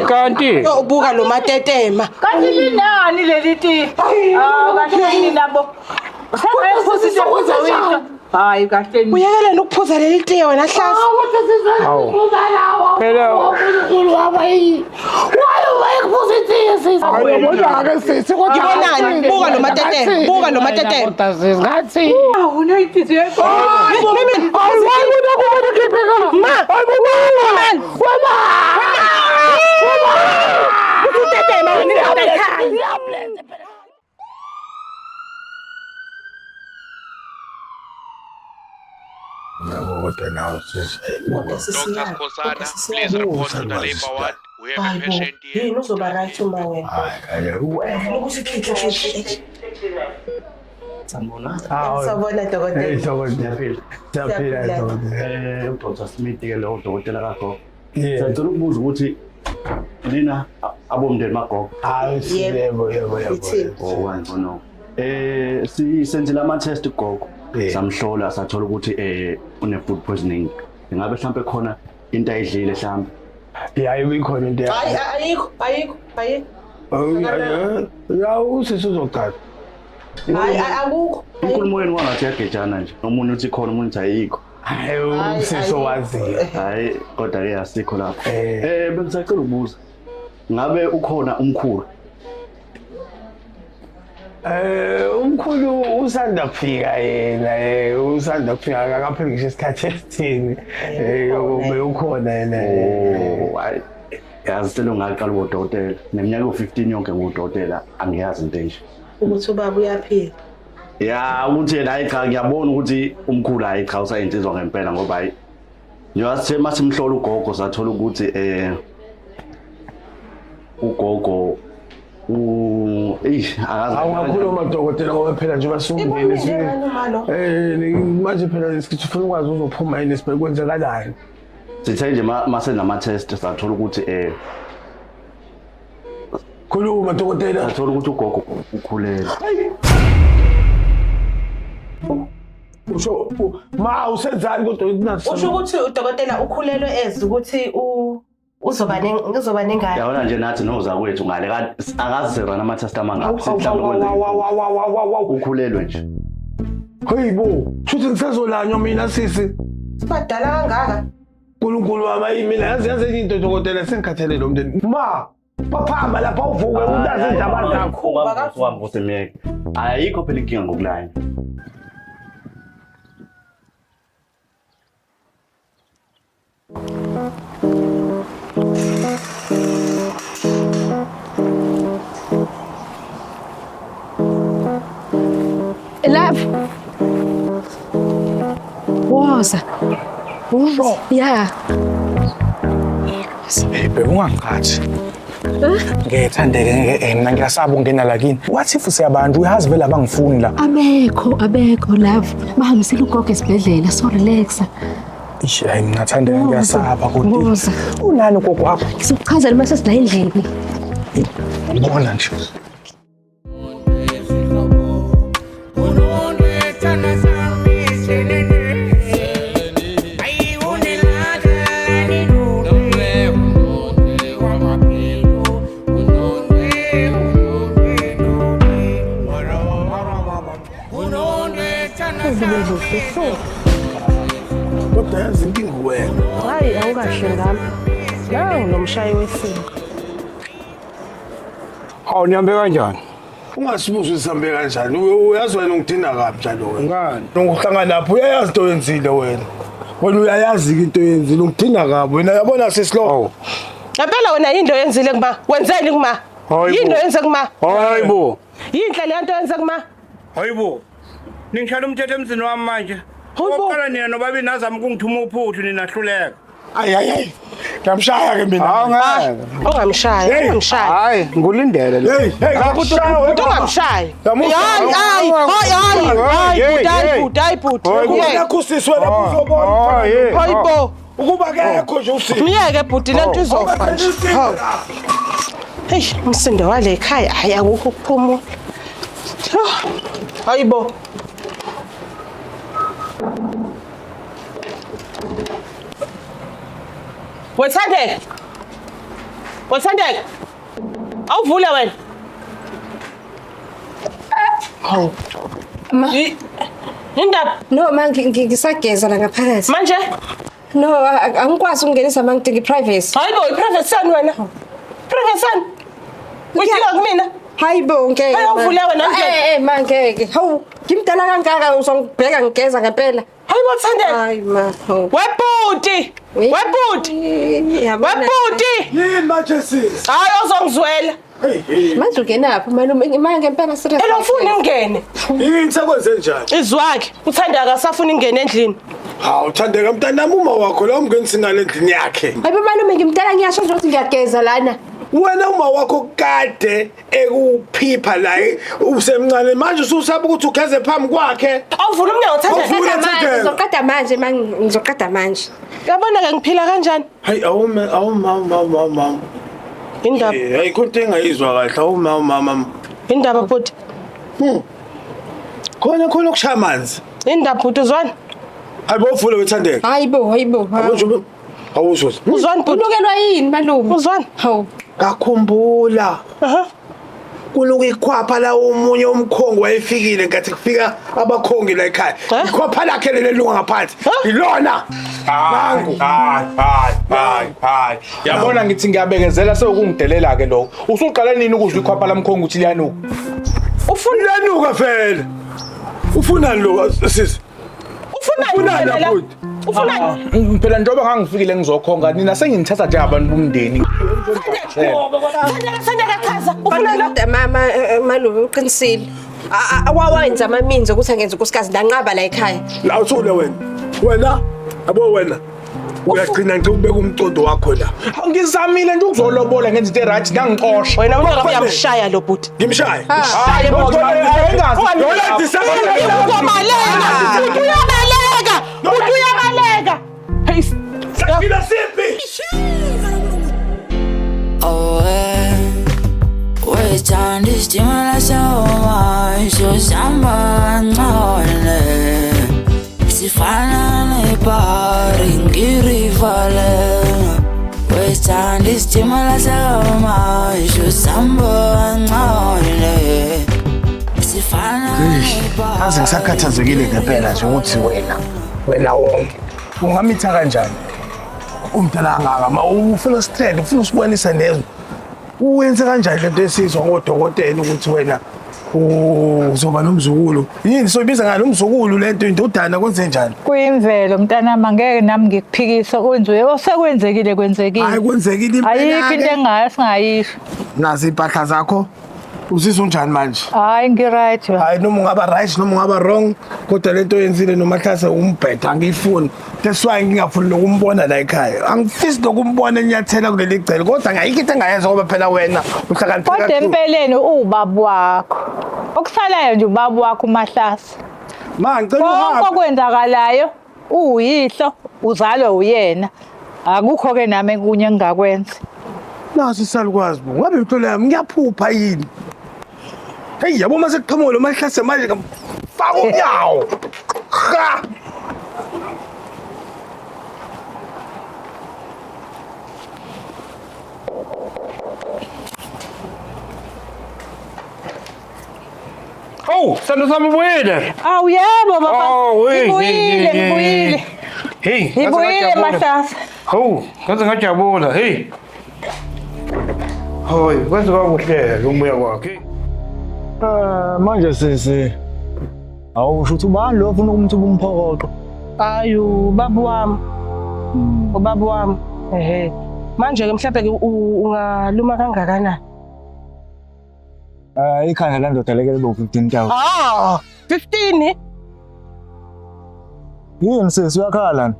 Speaker 7: Kanti
Speaker 5: Ubuka lo matetema.
Speaker 4: Kanti linani leli tiye? Hawu, kanti yini nabo? Sengayiphuza into ephuza uyihlo. Hayi kahle.
Speaker 5: Uyekeleni ukuphuza leli tiye wena Hlasi.
Speaker 16: Hawu.
Speaker 7: Phela
Speaker 16: Uyabona-ke sisi kodwa
Speaker 5: Ngibonani? Buka lo matetema, buka lo matetema.
Speaker 16: Ngathi
Speaker 4: Awuna inhliziyo
Speaker 5: Ma! Ma! Utetema wena indaba ekhaya.
Speaker 16: Kodwa nawe sisi.
Speaker 5: Kodwa sisi
Speaker 14: Dr. Skosana, please report to the labor ward. We have a
Speaker 5: Hayi bo,
Speaker 14: patient here.
Speaker 5: yini uzoba right uma wena?
Speaker 16: Hayi,
Speaker 5: Ufuna ukuthi khihla
Speaker 11: Sanibona.
Speaker 5: Sawubona dokotela.
Speaker 16: Hey, dokotela. Siyaphila dokotela.
Speaker 11: uDr Smith ke lo dokotela kagogo.
Speaker 16: Yeah.
Speaker 11: Siyacela ukubuza ukuthi nina abomndeni magogo.
Speaker 16: Hayi, yebo yebo yebo.
Speaker 11: Oh, wonderful no. Sisenzile ama test gogo. Samhlola sathola ukuthi une food poisoning. Ingabe mhlambe khona into ayidlile mhlambe.
Speaker 16: Ya ikhona into
Speaker 5: Hayi ayikho, ayikho, ayikho.
Speaker 16: Ya usisi uzoqala.
Speaker 5: Hayi akukho.
Speaker 11: Inkulumo yenu kwangathi iyagejana nje. Omunye uthi khona omunye uthi ayikho.
Speaker 16: Hayi usisi owaziyo.
Speaker 11: Hayi kodwa ke asikho lapho. Bengisacela ukubuza. Ngabe ukhona umkhulu?
Speaker 16: Umkhulu usanda kufika yena, usanda kufika akakapheli ngisho isikhathi esithini. Ube ukhona yena.
Speaker 11: Oh, hayi. Yazi selo ngaqala ubudokotela. Neminyaka yo-15 yonke ngudokotela angiyazi into enje.
Speaker 5: Ukuthi ubaba uyaphila.
Speaker 11: Ya ukuthi yena hayi cha ngiyabona ukuthi umkhulu hayi cha usayinsizwa ngempela ngoba hayi njengoba sithe masimhlola ugogo sathola ukuthi ugogo akazi
Speaker 16: Awungakhuluma dokotela ngoba phela nje basungene manje phela sifuna ukwazi uzophuma yini sibheke kwenzakalani.
Speaker 11: Sithe nje masenza ama-test sathola ukuthi
Speaker 16: khuluma dokotela
Speaker 11: sathola ukuthi ugogo ukhulelwe.
Speaker 16: Usho ma usenzani kodwa
Speaker 5: Usho ukuthi udokotela ukhulelwe ezi ukuthi uzoba nengane.
Speaker 11: Yabona nje nathi nozakwethu ngale akazi sirana ama-test amangaphi mhlawumbe kwenzeka ukhulelwe nje.
Speaker 16: Hey bo, shuthi ngisazolanywa mina sisi.
Speaker 5: Sibadala kangaka.
Speaker 16: uNkulunkulu wami mina yazi enye into dokotela sengikhathele lo mndeni. Ma, baphamba lapha uvuke utazi indaba zakho.
Speaker 11: Ungavusi myeke. Ayikho phela inkinga ngokulanywa.
Speaker 3: Love. Woza. Woza. Yeah.
Speaker 9: Hey, bheka ungangiqhathi. Ngiyethandeke ngeke mina ngiyasaba ukungena la kini. What if siyabantu uyazi vele abangifuni la.
Speaker 3: Abekho love. Bahambisile ugogo esibhedlela so relaxa.
Speaker 9: Ish, hayi mina thandeka ngiyasaba kodwa. Unani ugogo wakho?
Speaker 3: Ngizokuchazela mase sila endlini.
Speaker 9: Ngibona nje.
Speaker 16: Kodwa yazi inkinga wena.
Speaker 5: Hayi awukahle ngami. Nangu nomshayi wesimo.
Speaker 7: Hawu nihambe kanjani?
Speaker 16: Ungasibuzi sihambe kanjani? Uyazi wena ungidina kabi njalo wena.
Speaker 7: Ngani?
Speaker 16: Ngokuhlangana lapho uyayazi into oyenzile wena. Wena uyayazi into oyenzile ungidina kabi wena uyabona sisi lo.
Speaker 5: Ngempela wena yini into oyenzile kuma? Wenzeni kuma? Yini oyenze kuma?
Speaker 7: Hayibo.
Speaker 5: Yinhle le nto oyenze kuma?
Speaker 7: Hayibo. Ningishaya umthetho emzini wami manje. Oqala nina nobabili nazama ukungithuma uphuthu ninahluleka.
Speaker 16: Ayi ayi ayi. Ngiyamshaya ke mina.
Speaker 7: Awungeke.
Speaker 5: Ungamshaya, ungamshaya.
Speaker 7: Hayi, ngulindele lo.
Speaker 16: Hey, hey,
Speaker 5: Umuntu ungamshayi. Hayi, hayi, hayi, hayi, hayi, bhuti, hayi bhuti, hayi bhuti.
Speaker 16: Nakho sisi wena uzobona.
Speaker 5: Hayibo.
Speaker 16: Ukuba kekho nje usisi.
Speaker 5: Myeke bhuti lento izofa nje. Hawu. Hey, umsindo wale ekhaya hayi akukho ukuphumula. Hayibo. Wethandeka. Wethandeka. Awuvule wena. Hawu.
Speaker 3: Ma.
Speaker 5: Indaba?
Speaker 1: No, ma ngisageza la ngaphakathi.
Speaker 5: Manje?
Speaker 1: No, angikwazi ukungenisa ma ngidinga i-privacy.
Speaker 5: Hayi bo, i-privacy sani wena? Privacy sani? Uyidinga kumina?
Speaker 1: Hayi bo, ngeke.
Speaker 5: Hayi,
Speaker 1: ma.
Speaker 5: awuvule wena, ngeke.
Speaker 1: Eh, eh, ma ngeke. Hawu, ngimdala kangaka uzongibheka ngigeza ngempela.
Speaker 5: Hayi bo, Thandeka.
Speaker 1: Hayi ma. hawu.
Speaker 5: Webhuti! Webhuti! Webhuti!
Speaker 16: Yini manje sisi?
Speaker 5: Hayi ozongizwela.
Speaker 1: Manje ungenaphi malume? Ma ngempela serious.
Speaker 5: Phela ufuna ingene.
Speaker 16: Yini sekwenze njani?
Speaker 5: Izwakhe, uThandeka akasafuna ingene endlini.
Speaker 16: Hawu Thandeka mntanami uma wakho la umngenisi ngale endlini yakhe.
Speaker 1: Hayi bo malume ngimdala ngiyasho nje ukuthi ngiyageza lana.
Speaker 16: Wena uma wakho kade ekuphipha la usemncane manje ususaba ukuthi ugeze phambi kwakhe.
Speaker 5: Awuvula umnyango Thandeka.
Speaker 16: Awuvule Thandeka.
Speaker 1: Ngizoqeda manje ma ngizoqeda manje.
Speaker 5: Yabona ke ngiphila kanjani?
Speaker 16: Hayi awume awuma awuma awuma.
Speaker 5: Indaba.
Speaker 16: Hayi kodwa engayizwa kahle awuma awuma mama.
Speaker 5: Indaba bhuti.
Speaker 16: Khona khona okushaya amanzi.
Speaker 5: Indaba bhuti uzwani?
Speaker 16: Hayi bo uvule wethandeka.
Speaker 1: Hayi bo, hayi bo.
Speaker 16: Awuzwa awuzwa.
Speaker 5: Uzwani bhuti?
Speaker 1: Unukelwa yini malume?
Speaker 5: Uzwani?
Speaker 1: Hawu.
Speaker 16: Ngakhumbula.
Speaker 5: Aha.
Speaker 16: Kunuka ikhwapha la omunye umkhongi wayefikile ngathi kufika abakhongi la ekhaya. Ikhwapha lakhe lelunga ngaphansi. Ilona.
Speaker 9: Nangu. Hayi hayi hayi hayi. Yabona ngithi ngiyabekezela sewukungidelela ke lokho. Usuqale nini ukuzwa ikhwapha lamkhongi ukuthi liyanuka?
Speaker 5: Ufuna
Speaker 16: liyanuka vele. Ufuna lo sisi.
Speaker 5: Ufunani wena la? Ufunani?
Speaker 9: Phela njengoba ngangifikile ngizokhonga nina senginithatha njengabantu bomndeni.
Speaker 5: Thandeka, Thandeka chaza. Ufuna lo?
Speaker 1: Kodwa mama malume uqinisile. Wawenza amaminzi ukuthi angenze unkosikazi ndanqaba la ekhaya.
Speaker 16: La uthule wena. Wena yabo wena. Uyagcina nje ubeka umcondo wakho la.
Speaker 9: Ngizamile nje ukuzolobola ngenza into eright ngangixosha.
Speaker 5: Wena unyaka uyamshaya lo bhuti.
Speaker 16: Ngimshaye.
Speaker 9: Hayi bo, engazi.
Speaker 5: Uyabaleka! Bhuti uyabaleka! Bhuti uyabaleka! Hey,
Speaker 16: Sakila siphi?
Speaker 20: Wethanda isitimela sawomasho sihamba kancane sifana nebhari ngirivale Wethanda isitimela sawomasho sihamba kancane sifana
Speaker 16: Aze ngisakhathazekile ngempela nje ukuthi wena wonke ungamitha kanjani? Umdala kangaka ma ufuna strength ufuna usibonisa nezwe. Uwenze kanjani lento esizwa ngodokotela ukuthi wena uzoba nomzukulu? Yini soyibiza ngalo umzukulu lento indodana kwenze njani?
Speaker 4: Kuyimvelo mntanami angeke nami ngikuphikise kwenziwe osekwenzekile kwenzekile.
Speaker 16: Hayi kwenzekile impela.
Speaker 4: Ayikho into engayo singayisho.
Speaker 16: Nazi impahla zakho. Uzizwa unjani manje?
Speaker 4: Hayi ngi-right.
Speaker 16: Hayi noma ungaba right noma ungaba wrong kodwa lento oyenzile noMahlase umbheda angiyifuni. That's why ngingafuni nokumbona la ekhaya. Angifisi nokumbona enyathela kuleli gcele kodwa ngayikho into engayenza ngoba phela wena uhlakaniphe
Speaker 4: Kodwa empeleni uwubaba wakho. Okusalayo nje ubaba wakho uMahlase.
Speaker 16: Ma ngicela
Speaker 4: Konke
Speaker 16: uhambe.
Speaker 4: okwenzakalayo uwuyihlo uzalwe uyena. Akukho ke nami okunye engingakwenza.
Speaker 16: Naso isalukwazi bo. Ngabe imhlola yami ngiyaphupha yini? Hey yabo mase kuqhamuka lo Mahlase manje ngamfaka unyawo. Ha!
Speaker 7: Hawu, sithando sami ubuyile.
Speaker 4: Awu yebo baba.
Speaker 7: Oh, hey,
Speaker 4: Ngibuyile,
Speaker 7: hey, hey,
Speaker 4: ngibuyile.
Speaker 7: Hey, ngaze
Speaker 4: Ngibuyile
Speaker 7: ngajabula.
Speaker 4: Mahlase.
Speaker 7: Hawu, ngaze ngajabula. Hey. Hayi, kwenze kwakuhle ukubuya kwakhe.
Speaker 22: Manje sisi awusho ukuthi ubani lo ofuna ukumthuba umphokoqo?
Speaker 5: Ayu, ubaba wami. Ubaba wami. Ehhe. Manje ke mhlawumbe ke ungaluma kangakanani?
Speaker 22: Ikhanda la ndoda leke libe 15,000.
Speaker 5: Ah, 15?
Speaker 22: Yini sisi uyakhala?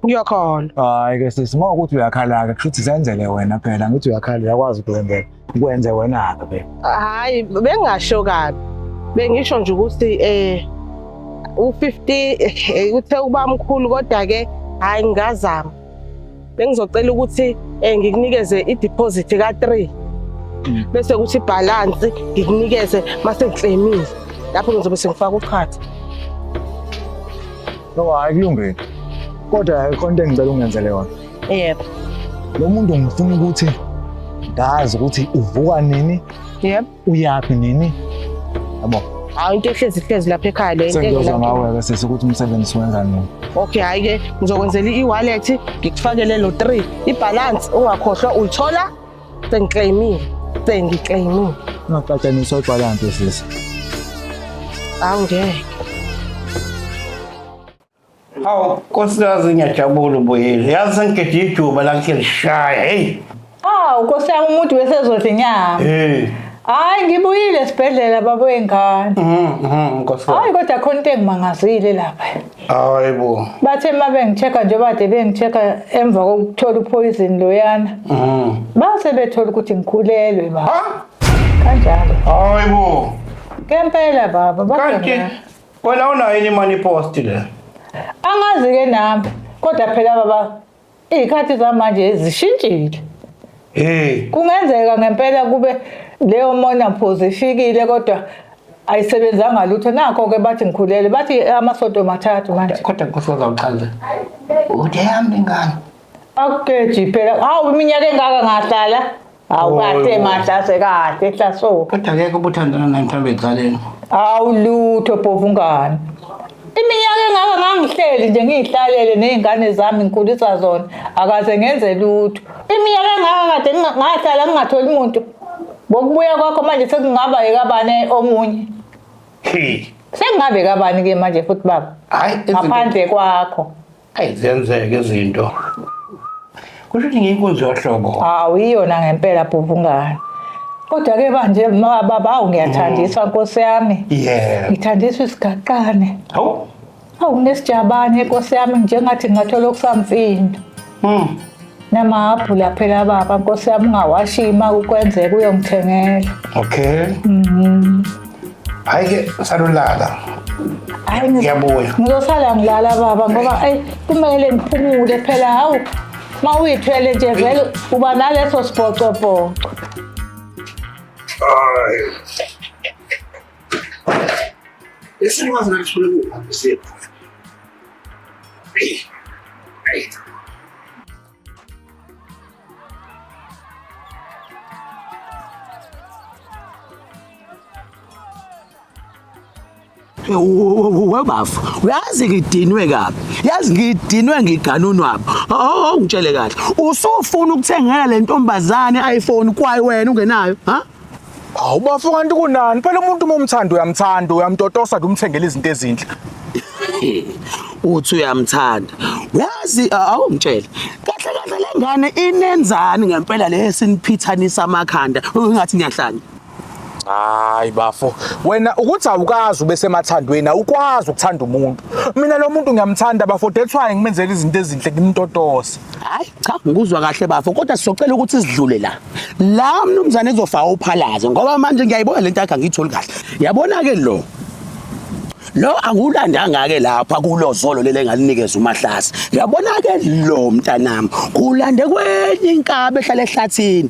Speaker 5: Ngiyakhala.
Speaker 22: Hayi ke sisi, uma ukuthi uyakhala ke kusho ukuthi zenzele wena phela, ngithi uyakhala uyakwazi ukwenzela. Ukwenze wena ke phela.
Speaker 5: Hayi, bengasho kabi. Bengisho nje ukuthi u50 uthe uba mkhulu kodwa ke hayi ngingazama. Bengizocela ukuthi ngikunikeze i-deposit ka3. Bese kuthi balance ngikunikeze mase ngiclaimile. Lapho ngizobe sengifaka uchatha.
Speaker 22: No, hayi kulungile. Kodwa khona into engicela ungenzele yona.
Speaker 5: Yebo.
Speaker 22: Lo muntu ngifuna ukuthi ngazi ukuthi uvuka nini?
Speaker 5: Yebo.
Speaker 22: Uyaphi nini? Yabo.
Speaker 5: Hawu into ehlezi hlezi lapha ekhaya le into
Speaker 22: Sengiyozwa
Speaker 5: engela.
Speaker 22: ngawe-ke sisi ukuthi umsebenzi siwenza nini.
Speaker 5: Okay, hayi ke ngizokwenzela i-wallet ngikufakele lo 3. I-balance ungakhohlwa uyithola sengiclaimile. Sengiclaimile.
Speaker 22: Ungaxatshaniswa ibhalansi sisi.
Speaker 5: Hawu ngeke.
Speaker 7: Hawu nkosikazi ngiyajabula ubuyile. Yazi sengigeje ijuba la ngilishaya. Hey.
Speaker 4: Hawu Nkosi yami umuntu besezodla inyama.
Speaker 7: Hey.
Speaker 4: Hayi ngibuyile esibhedlela baba wengane.
Speaker 7: Nkosikazi.
Speaker 4: Hayi kodwa khona into engimangazile lapha.
Speaker 7: Hayi bo.
Speaker 4: Bathe uma bengi-check-a nje bade bengi-check-a emva kokuthola upoison loyana. Base bethola ukuthi ngikhulelwe baba. Kanjalo.
Speaker 7: Hayi bo.
Speaker 4: Ngempela baba
Speaker 7: Kanti
Speaker 4: bakhona.
Speaker 7: wena unayo yini imali post le?
Speaker 4: Angazi-ke nami kodwa phela baba iy'khathi zamanje zishintshile.
Speaker 7: Hey.
Speaker 4: Kungenzeka ngempela kube leyo menopause ifikile kodwa ayisebenzanga lutho nakho-ke bathi ngikhulelwe bathi amasonto mathathu manje.
Speaker 7: Kodwa nkosikazi awuchaze. Uthi yami ingane.
Speaker 4: Akugeji phela hawu iminyaka engaka ngahlala. Hawu kahle mahlase kahle hlaso.
Speaker 7: Kodwa akekho ubuthandana naye mhlawumbe ecaleni.
Speaker 4: Hawu lutho bhovungane. Iminyaka engaka ngangihleli nje ngiyihlalele ney'ngane zami ngikhulisa zona akaze ngenze lutho. Iminyaka engaka kade ngahlala ngingatholi muntu. Ngokubuya kwakho manje sekungaba yekabani omunye.
Speaker 7: Hey.
Speaker 4: Sekungabe kabani ke manje futhi baba?
Speaker 7: Hayi
Speaker 4: ngaphandle kwakho.
Speaker 7: Ayi ziyenzeka izinto. Kusho ukuthi ngiyinkunzi yohlobo.
Speaker 4: Hawu iyona ngempela bhovungane. Kodwa ke manje baba awu ngiyathandiswa Nkosi yami.
Speaker 7: Yeah.
Speaker 4: Ngithandiswa isigaqane.
Speaker 7: Hawu.
Speaker 4: Awu nesijabane Nkosi yami njengathi ngingathola okusamfindo. Namahhabhula phela baba Nkosi yami ungawashima ukwenzeka uyongithengela.
Speaker 7: Okay. Hayi ke salulala.
Speaker 4: Hayi
Speaker 7: Ngiyabuya.
Speaker 4: Ngizosala ngilala baba ngoba eyi kumele ngiphumule phela hawu uma uyithwele nje vele uba naleso sibhocobhoco.
Speaker 7: Hayi. Isilwazi nalisifuna ukuhambisela. Hey. Hey.
Speaker 11: Webafu, uyazi ngidinwe kabi. Yazi ngidinwe ngiganunwabo. Oh, ngitshele kahle. Usufuna ukuthengela le ntombazane iPhone kwayi wena ungenayo, ha?
Speaker 9: Hawu bafo kanti kunani? Phela umuntu uma umthanda uyamthanda, uyamtotosa nje umthengele izinto ezinhle.
Speaker 11: Uthi uyamthanda. Uyazi awungitshele. Kahle kahle le ngane inenzani ngempela le siniphithanisa amakhanda ungathi niyahlanya.
Speaker 9: Hayi bafo, wena ukuthi awukazi ube semathandweni, awukwazi ukuthanda umuntu. Mina lo muntu ngiyamthanda bafo, that's why ngimenzela izinto ezinhle ngimtotose.
Speaker 11: Hayi cha ngikuzwa kahle bafo kodwa sizocela ukuthi sidlule la. La mnumzane ezofaka uphalaze ngoba manje ngiyayibona lento yakhe angiyitholi kahle. Yabona ke lo. Lo angulandanga ke lapha kulozolo lele engalinikeza uMahlase. Yabona ke lo mntanami kulande kwenye inkabe ehlala ehlathini.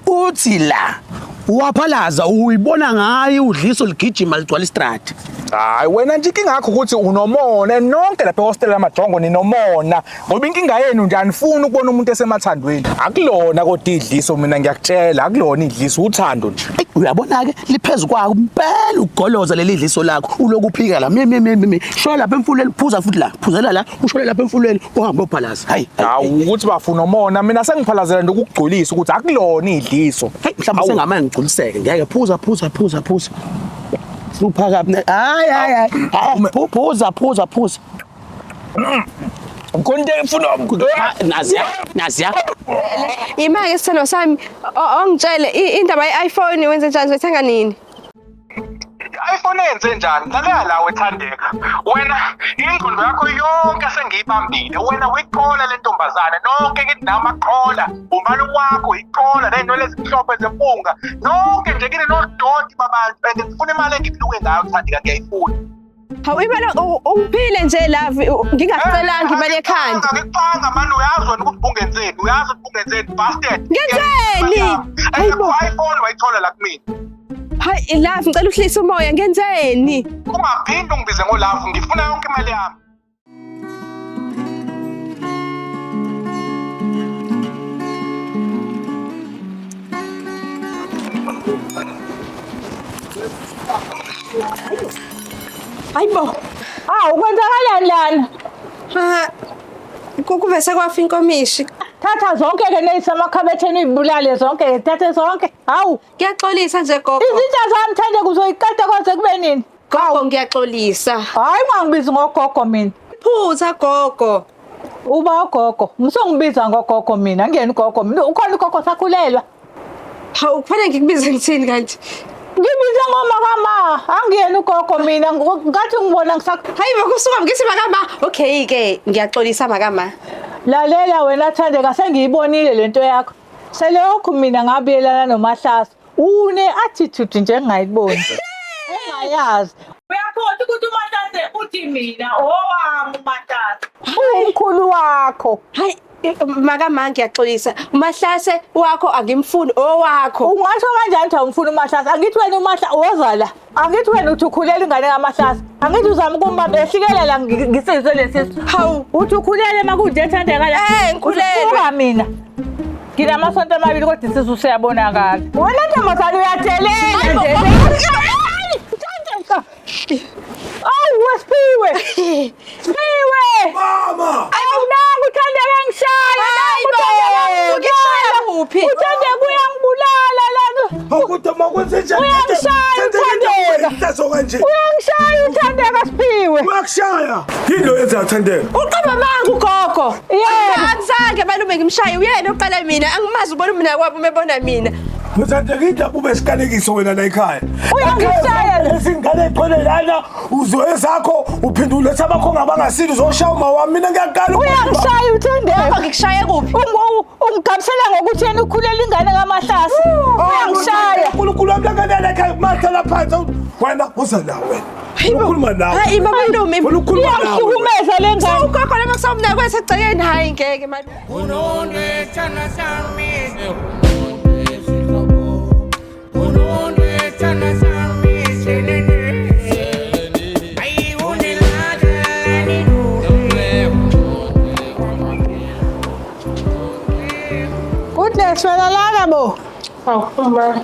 Speaker 11: Uthi la waphalaza uyibona ngayo udliso ligijima ligcwala istradi.
Speaker 9: Hayi wena nje inkinga yakho ukuthi unomona nonke lapha ehostel lamajongo ninomona ngoba inkinga yenu nje anifuni ukubona umuntu esemathandweni. Akulona kodwa idliso mina ngiyakutshela akulona idliso uthando nje.
Speaker 11: Uyabona ke liphezu kwakho impela ugoloza leli dliso lakho uloku uphika la mi mi mi mi shola lapha emfuleni phuza futhi la phuzela la ushole lapha emfuleni uhambe uphalaza. Hayi
Speaker 9: Hawu ukuthi bafuna umona mina sengiphalazela nje ukugculisa ukuthi akulona idliso.
Speaker 11: Hey mhlawumbe sengamane ngigculiseke ngeke phuza phuza phuza phuza. Uphaka hayi hayi hayi phuza phuza phuza.
Speaker 9: Konke ngifuna
Speaker 11: naziya naziya.
Speaker 1: Ima-ke sithando sami ongitshele indaba ye-iPhone wenze njani uzoyithenga nini?
Speaker 9: iPhone yenze njani? Lalela la wethandeka. Wena ingqondo yakho yonke sengiyibambile. Wena uyiqola le ntombazane nonke ngithi namaqola. Umbalo wakho iqola nezinwele ezimhlophe zempunga. Nonke nje kini nodoti babantu and ngifuna imali engikuluke ngayo Thandeka ngiyayifuna.
Speaker 1: Hawu imali ungiphile nje la ngingakucelanga imali ekhanda.
Speaker 9: Ngikupanga mani uyazi wena ukuthi ungenzeni, uyazi ukuthi ungenzeni bastard.
Speaker 1: Ngenzeni?
Speaker 9: Hayibo iPhone wayithola la kumina.
Speaker 1: Hayi love ngicela uhlise umoya ngenzeni?
Speaker 9: Ungaphindi ungibize ngolove ngifuna yonke imali yami.
Speaker 1: Hayibo.
Speaker 4: Awu kwenzakalani lana?
Speaker 1: Ah, kube sekwafa inkomishi.
Speaker 4: Thatha zonke ke nezisemakhabetheni uyibulale zonke ke thathe zonke. Hawu.
Speaker 1: Ngiyaxolisa nje gogo.
Speaker 4: Izinja zami Thandeka uzoyiqeda koze kube nini?
Speaker 1: Gogo ngiyaxolisa.
Speaker 4: Hayi ungangibizi ngogogo mina.
Speaker 1: Phutha gogo.
Speaker 4: Uba ugogo, musongibiza ngogogo mina, ngiyena ugogo mina. Ukhona ugogo sakhulelwa.
Speaker 1: Hawu kufanele ngikubize ngithini kanti?
Speaker 4: Ngibize ngoma kama, angiyena ugogo mina, ngathi ngibona ngisak
Speaker 1: Hayi bo kusuka ngithi makama. Okay ke ngiyaxolisa makama.
Speaker 4: Lalela wena Thandeka sengiyibonile lento yakho. Selokhu mina ngabuyelana noMahlase, une attitude nje engingayiboni. Engayazi. Uyakhohlwa ukuthi uMahlase uthi mina owami uMahlase. Umkhulu wakho.
Speaker 1: Hayi makama ngiyaxolisa. Umahlase wakho angimfuni owakho.
Speaker 4: Ungasho kanjani ukuthi awumfuni uMahlase? Angithi wena uMahla wozala. Angithi wena uthi ukhulela ingane kaMahlase. Angithi uzama ukumbamba ehlikelela ngisizwe lesisu.
Speaker 1: Hawu.
Speaker 4: Uthi ukhulele makunje Thandeka la.
Speaker 1: Eh ngikhulelwe.
Speaker 4: Usuka mina. Nginamasonto amabili kodwa isisu siyabonakala. Wena ntombazane uyadelela nje. Thandeka. Awu wesiphiwe. Siphiwe.
Speaker 6: Mama.
Speaker 4: Awu nangu Thandeka ngishaya.
Speaker 1: Hayi bo, ngikushaya kuphi?
Speaker 4: Uthandeka uyangibulala lana.
Speaker 6: Kodwa makwenze njani?
Speaker 4: Uyangishaya uThandeka.
Speaker 6: Hlazo kanje.
Speaker 4: Uyangishaya uThandeka Siphiwe.
Speaker 6: Uyakushaya. Yini lo yenza Thandeka?
Speaker 1: Uqamba amanga ugogo.
Speaker 4: Yebo.
Speaker 1: Angizange malume ngimshaye uyena oqala mina. Angimazi ubona mina kwabo uma ebona mina.
Speaker 6: Uthandeka indaba ube siqalekiso wena la ekhaya.
Speaker 4: Uyangishaya
Speaker 6: la. Izingane egcwele lana uzoye zakho uphinde ulethe abakho ngabangasile uzoshaya uma wami mina ngiyaqala.
Speaker 4: Uyangishaya uThandeka.
Speaker 1: Gogo ngikushaye kuphi?
Speaker 4: Ungigabisela ngokuthi yena ukhulela ingane kaMahlase. Uyangishaya.
Speaker 6: uNkulunkulu wami langanela ekhaya mahlala phansi. Wena uza la wena. Ukhuluma nawe.
Speaker 1: Hayi malume.
Speaker 6: Wena ukhuluma nawe.
Speaker 4: Iyangihlukumeza le ngane.
Speaker 1: Ugogo lama kusawumna kwethu egcekeni hayi ngeke malume.
Speaker 4: Goodness wena lana bo.
Speaker 5: Awu ma.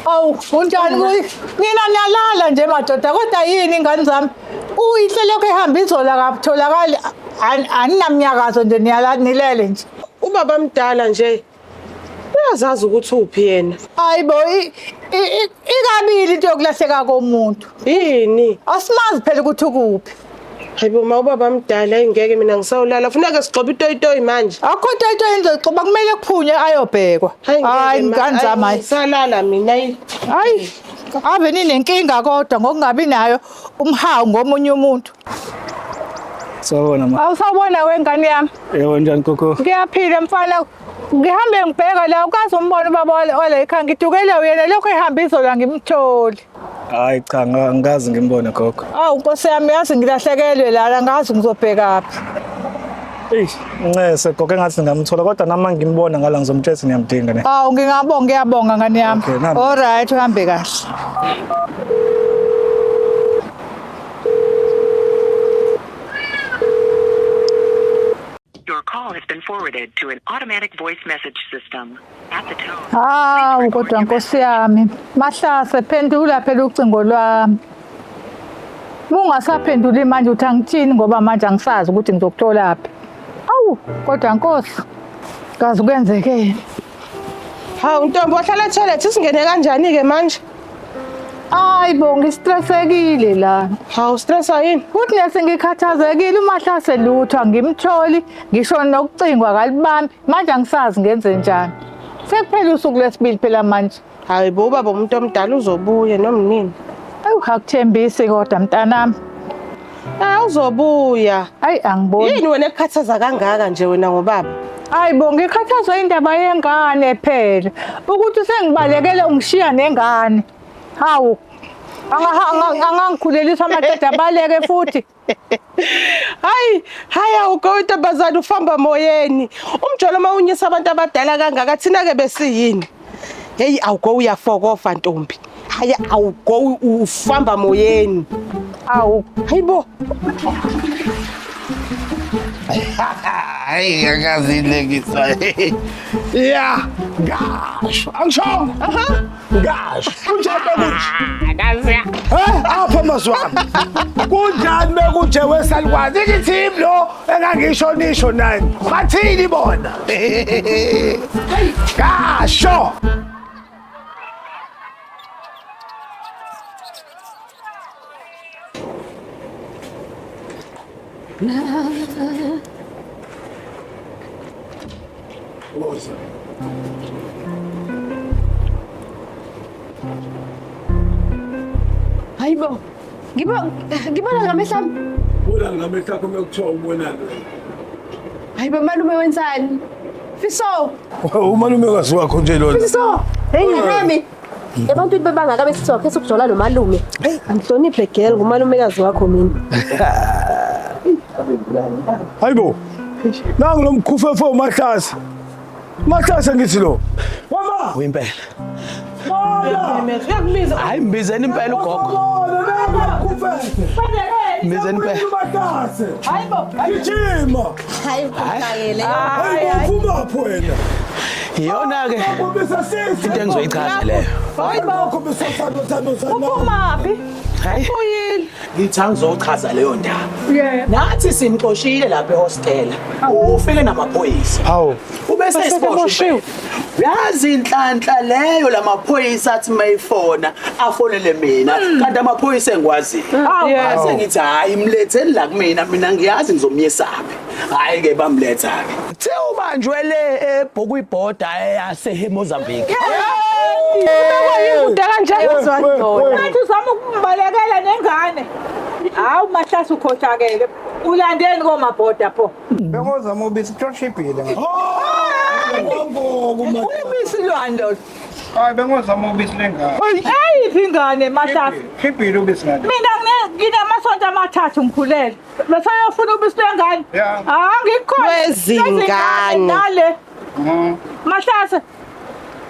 Speaker 4: Awu unjani kuyi? Nina niyalala nje madoda kodwa yini ingane zami? Uyihle lokho ehamba izola akatholakali aninamnyakazo nje niyala nilele nje.
Speaker 5: Ubaba mdala nje. Uyazazi ukuthi uphi yena.
Speaker 4: Hayi bo ikabili into yokulahleka komuntu.
Speaker 5: Yini?
Speaker 4: Asimazi phela ukuthi ukuphi.
Speaker 5: Hayibo ma ubaba mdala ingeke mina ngisawulala. Funeka sigxobe itoyitoyi manje.
Speaker 4: Akho itoyitoyi engizoyigxoba kumele kuphunywe ayobhekwa. Hayi ngane zami hayi.
Speaker 5: Ngisalala mina ayi.
Speaker 4: Hayi ave ninenkinga kodwa ngokungabi nayo umhawu ngomunye umuntu.
Speaker 8: Sawubona ma.
Speaker 4: Awusawubona wengane yami.
Speaker 8: Yebo njani gogo?
Speaker 4: Ngiyaphila mfana. Ngihambe ngibheka la ukaze umbone ubaba wala ekhaya ngidukele uyena lokho ehamba izolo angimtholi.
Speaker 8: Hayi cha angikaze ngimbone gogo.
Speaker 4: Awu Nkosi yami yazi ngilahlekelwe lana ngazi ngizobhekaphi.
Speaker 8: Eish, ncese gogo engathi ngingamthola kodwa nami ngimbona ngala ngizomtshela ukuthi ngiyamdinga ne.
Speaker 4: Awu ngingabonga ngiyabonga ngane yami.
Speaker 8: Okay, nami.
Speaker 4: All right uhambe kahle.
Speaker 13: Your call has been forwarded to an automatic voice message system. At the tone,
Speaker 4: Hawu kodwa Nkosi yami, Mahlase phendula phela ucingo lwami. Bungasaphenduli manje uthi angithini ngoba manje angisazi ukuthi ngizokutholaphi. Awu kodwa Nkosi, kazi kwenzekeni.
Speaker 5: Hawu ntombi wahlala toilet singene kanjani ke manje?
Speaker 4: Hayi bo ngistressekile la.
Speaker 5: Hawu stressa yini?
Speaker 4: Goodness ngikhathazekile uMahlase lutho angimtholi ngisho nokucingwa kalibambi manje angisazi ngenze njani. Sekuphela usuku lwesibili phela manje.
Speaker 5: Hayi bo ubaba umuntu omdala uzobuya noma nini.
Speaker 4: Awu akuthembisi kodwa mntanami.
Speaker 5: Ah uzobuya.
Speaker 4: Hayi angiboni.
Speaker 5: Yini wena ekukhathaza kangaka nje wena ngobaba?
Speaker 4: Hayi bo ngikhathazwa indaba yengane phela. Ukuthi sengibalekele ungishiya nengane. Hawu. Angangikhulelisa amadoda abaleke futhi.
Speaker 5: Hayi, hayi awugo intombazane ufamba moyeni. Umjolo mawunyisa abantu abadala kangaka thina ke besiyini? Hey awugo uyafokofa ntombi. Hayi awugo ufamba moyeni.
Speaker 4: Awu,
Speaker 5: hayibo.
Speaker 16: Hayi akazilekisa. Ya, ngasho. Angishongo. Aha. Ngasho. Kunjani bekunje? Eh, apha amazwi ami. Kunjani bekunje wesalukwazi? Ithi yimi lo engangisho nisho nani. Bathini bona? Ngasho.
Speaker 1: Hayibo. Ngibona ngamehlo ami.
Speaker 6: Ubona ngamehlo akho mekuthiwa ubonani.
Speaker 1: Hayibo malume wenzani? Fiso.
Speaker 6: Umalumekazi wakho nje lona.
Speaker 1: Fiso. Hey ngami. Ebantwini bebangaka besithiwa khetha ukujola nomalume. Angihloniphe girl ngumalumekazi wakho mina.
Speaker 6: Hayibo. Nangu lo mkhufefo uMahlase. Mahlase ngithi lo. Mama.
Speaker 11: Uyimpela. Hayi mbizeni impela ugogo. Mbizeni impela.
Speaker 6: Mahlase.
Speaker 4: Hayibo.
Speaker 6: Gijima.
Speaker 1: Hayi ukhohlakele.
Speaker 6: Hayibo uphumaphi wena?
Speaker 11: Iyona ke into engizoyichaza leyo.
Speaker 4: Uphumaphi? Uyini?
Speaker 11: Ngithi angizochaza leyo ndaba. Nathi simxoshile lapha ehostela. Ufike namaphoyisa.
Speaker 6: Hawu.
Speaker 11: Ubese esiboshiwe. Yazi inhlanhla leyo lamaphoyisa athi mayifona afonele mina kanti amaphoyisa engikwaziyo. Ase ngithi hayi mletheni la kumina mina ngiyazi ngizomyesaphi. Hayi ke bamletha ke. Uthe ubanjwe le ebhuku ibhoda yase Mozambique.
Speaker 4: Ubekwa yikude kanje. Unathi uzama ukumbalekela nengane. Hawu Mahlase ukhohlakele. Ulandeni komabhoda pho?
Speaker 7: Bengozama ubisi kuthiwa shibhile.
Speaker 4: Ubisi lwani?
Speaker 7: Hayi bengozama ubisi lengane.
Speaker 4: Eyiphi ingane Mahlase?
Speaker 7: Shibhile ubisi ngane.
Speaker 4: Mina nginamasonto amathathu ngikhulele. Bese uyofuna ubisi lwengane? Angikho.
Speaker 5: Lwezingane.
Speaker 4: Nale. Mahlase.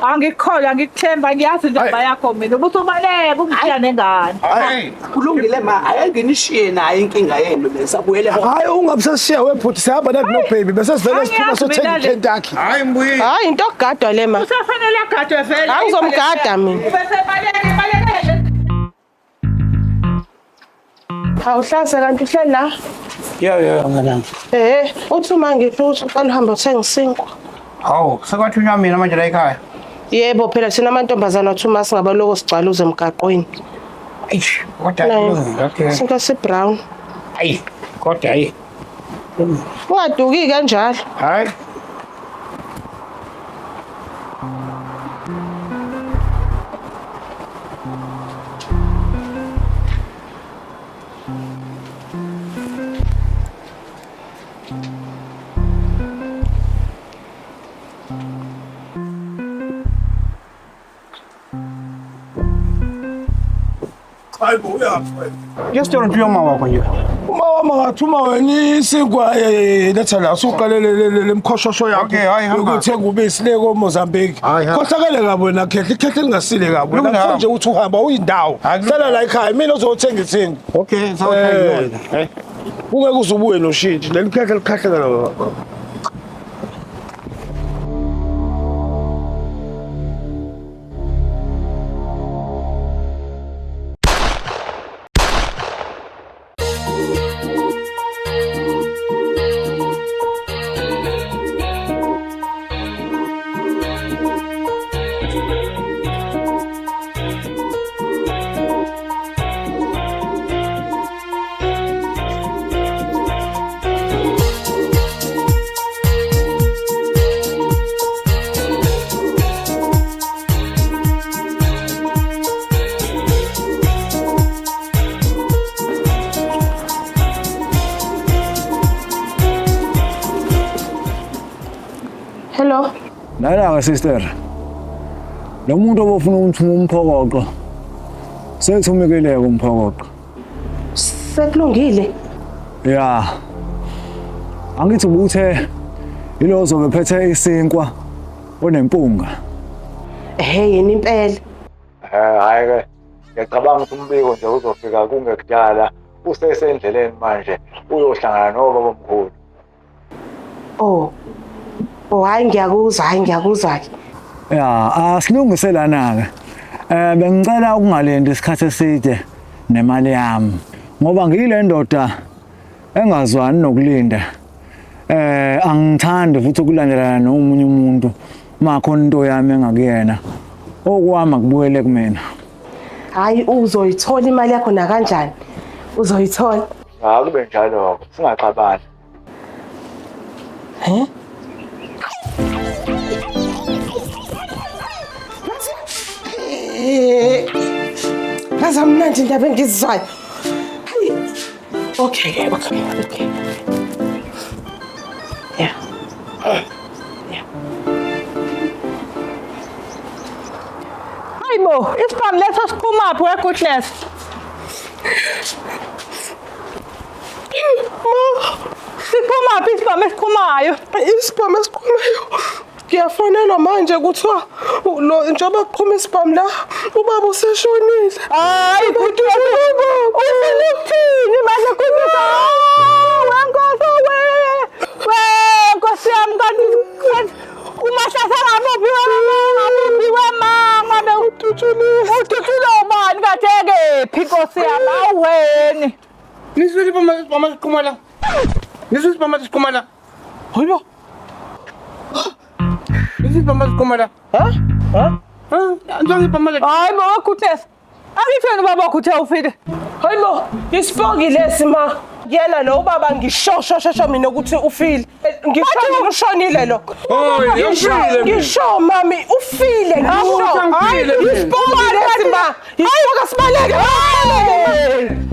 Speaker 4: Angikholwa ngikuthemba ngiyazi indaba yakho mina ubusubaleka ungishiya nengane.
Speaker 11: Hayi kulungile ma ayenginishiye naye inkinga yenu lesabuyele.
Speaker 6: Hayi ungabusashiya webhuti sihamba nathi no baby bese sivele siphuma sothenga iKentucky.
Speaker 7: Hayi mbuyi.
Speaker 5: Hayi into okugadwa le ma.
Speaker 4: Usafanele agadwe vele.
Speaker 5: Angizomgada mina.
Speaker 4: Bese baleke baleke.
Speaker 5: Awuhlase kanti uhleli la?
Speaker 7: Yebo mnganami.
Speaker 5: Uthi uma ngifika ukuthi uqala uhambe uthenga isinkwa.
Speaker 7: Hawu, sekwathunywa mina manje la ekhaya.
Speaker 5: Yebo phela thina amantombazana athi uma singabaloko sigcwala uze emgaqweni.
Speaker 7: Eish, kodwa kulungile, okay.
Speaker 5: Isinkwa si-brown.
Speaker 7: Ayi, kodwa ayi.
Speaker 5: Ungaduki kanjalo.
Speaker 7: Hayi.
Speaker 6: Hayibo uyaphi?
Speaker 7: Yesitolo nje uma wakho nje.
Speaker 6: Uma wami ngathuma wena isinkwa letha la usuqalele lemkhoshosho yakho.
Speaker 7: Okay, hayi, hamba.
Speaker 6: Ukuthenga ubisi le koMozambique.
Speaker 7: Hayi, hamba.
Speaker 6: Khohlakele kabi wena khehle, ikhehle lingasile kabi. Wena
Speaker 7: Kulungile,
Speaker 6: manje uthi uhamba uyindawo. Hlala la ekhaya mina uzothenga isinkwa.
Speaker 7: Okay, sawuthenga yona. Hey.
Speaker 6: Ungeke uze ubuye noshintshi. Leli khehle likhahleka la.
Speaker 5: Hello.
Speaker 22: Nalanga sister. Lo muntu obofuna ukuthuma umphokoqo. Sethumekile umphokoqo.
Speaker 5: Sekulungile.
Speaker 22: Ya. Angithi ubuthe ilo ozobe phethe isinkwa onempunga.
Speaker 5: Ehhe yini impela.
Speaker 22: Hayi ke. Ngiyacabanga ukuthi umbiko nje uzofika kungekudala. Usesendleleni manje uyohlangana nobaba omkhulu.
Speaker 5: Oh. Oh hayi ngiyakuzwa, hayi ngiyakuzwa ke.
Speaker 22: Ya, asilungise lana ke. Bengicela ukungalindi isikhathi eside nemali yami ngoba ngiyile ndoda engazwani nokulinda. Angithandi futhi ukulandelana nomunye umuntu uma khona into yami engakuyena. Okwami akubuyele kumina.
Speaker 5: Hayi uzoyithola imali yakho nakanjani? Uzoyithola.
Speaker 22: Akube njalo, singaxabani.
Speaker 5: He? Ngaze mnandi indaba engizizwayo. Hayi. Okay, okay, okay. Yeah. Yeah.
Speaker 4: Hayibo, isibhamu leso siqhumaphi we goodness? Siqhumaphi isibhamu esiqhumayo?
Speaker 5: Isibhamu esiqhumayo. Ngiyafonelwa manje kuthiwa lo njengoba kuqhuma isibhamu la ubaba useshonile.
Speaker 4: Hayi goodness. Ufuna ukuthini manje goodness? Wenkosi we. We Nkosi yami kanti uMahlase ngamuphi ngamuphi wemama bewututshuliwe. Ututshuliwe ubani kade kephi Nkosi yami aweni.
Speaker 7: Niswele isibhamu siqhuma la. Niswele isibhamu siqhuma la. Hayibo. Niswele isibhamu siqhuma la. Ha? Ha? Ha? Niswele isibhamu.
Speaker 4: Hayi bo goodness. Angithi wena ubaba wakho uthe ufile.
Speaker 5: Hayibo, isipoki lesi ma. Yena lo ubaba ngisho sho sho sho mina ukuthi ufile. Ngisho mina ushonile lo.
Speaker 7: Hayi,
Speaker 5: Ngisho mami ufile ngisho.
Speaker 7: Hayi,
Speaker 5: Isipoki lesi ma. Isipoki sibaleke. Sibaleke.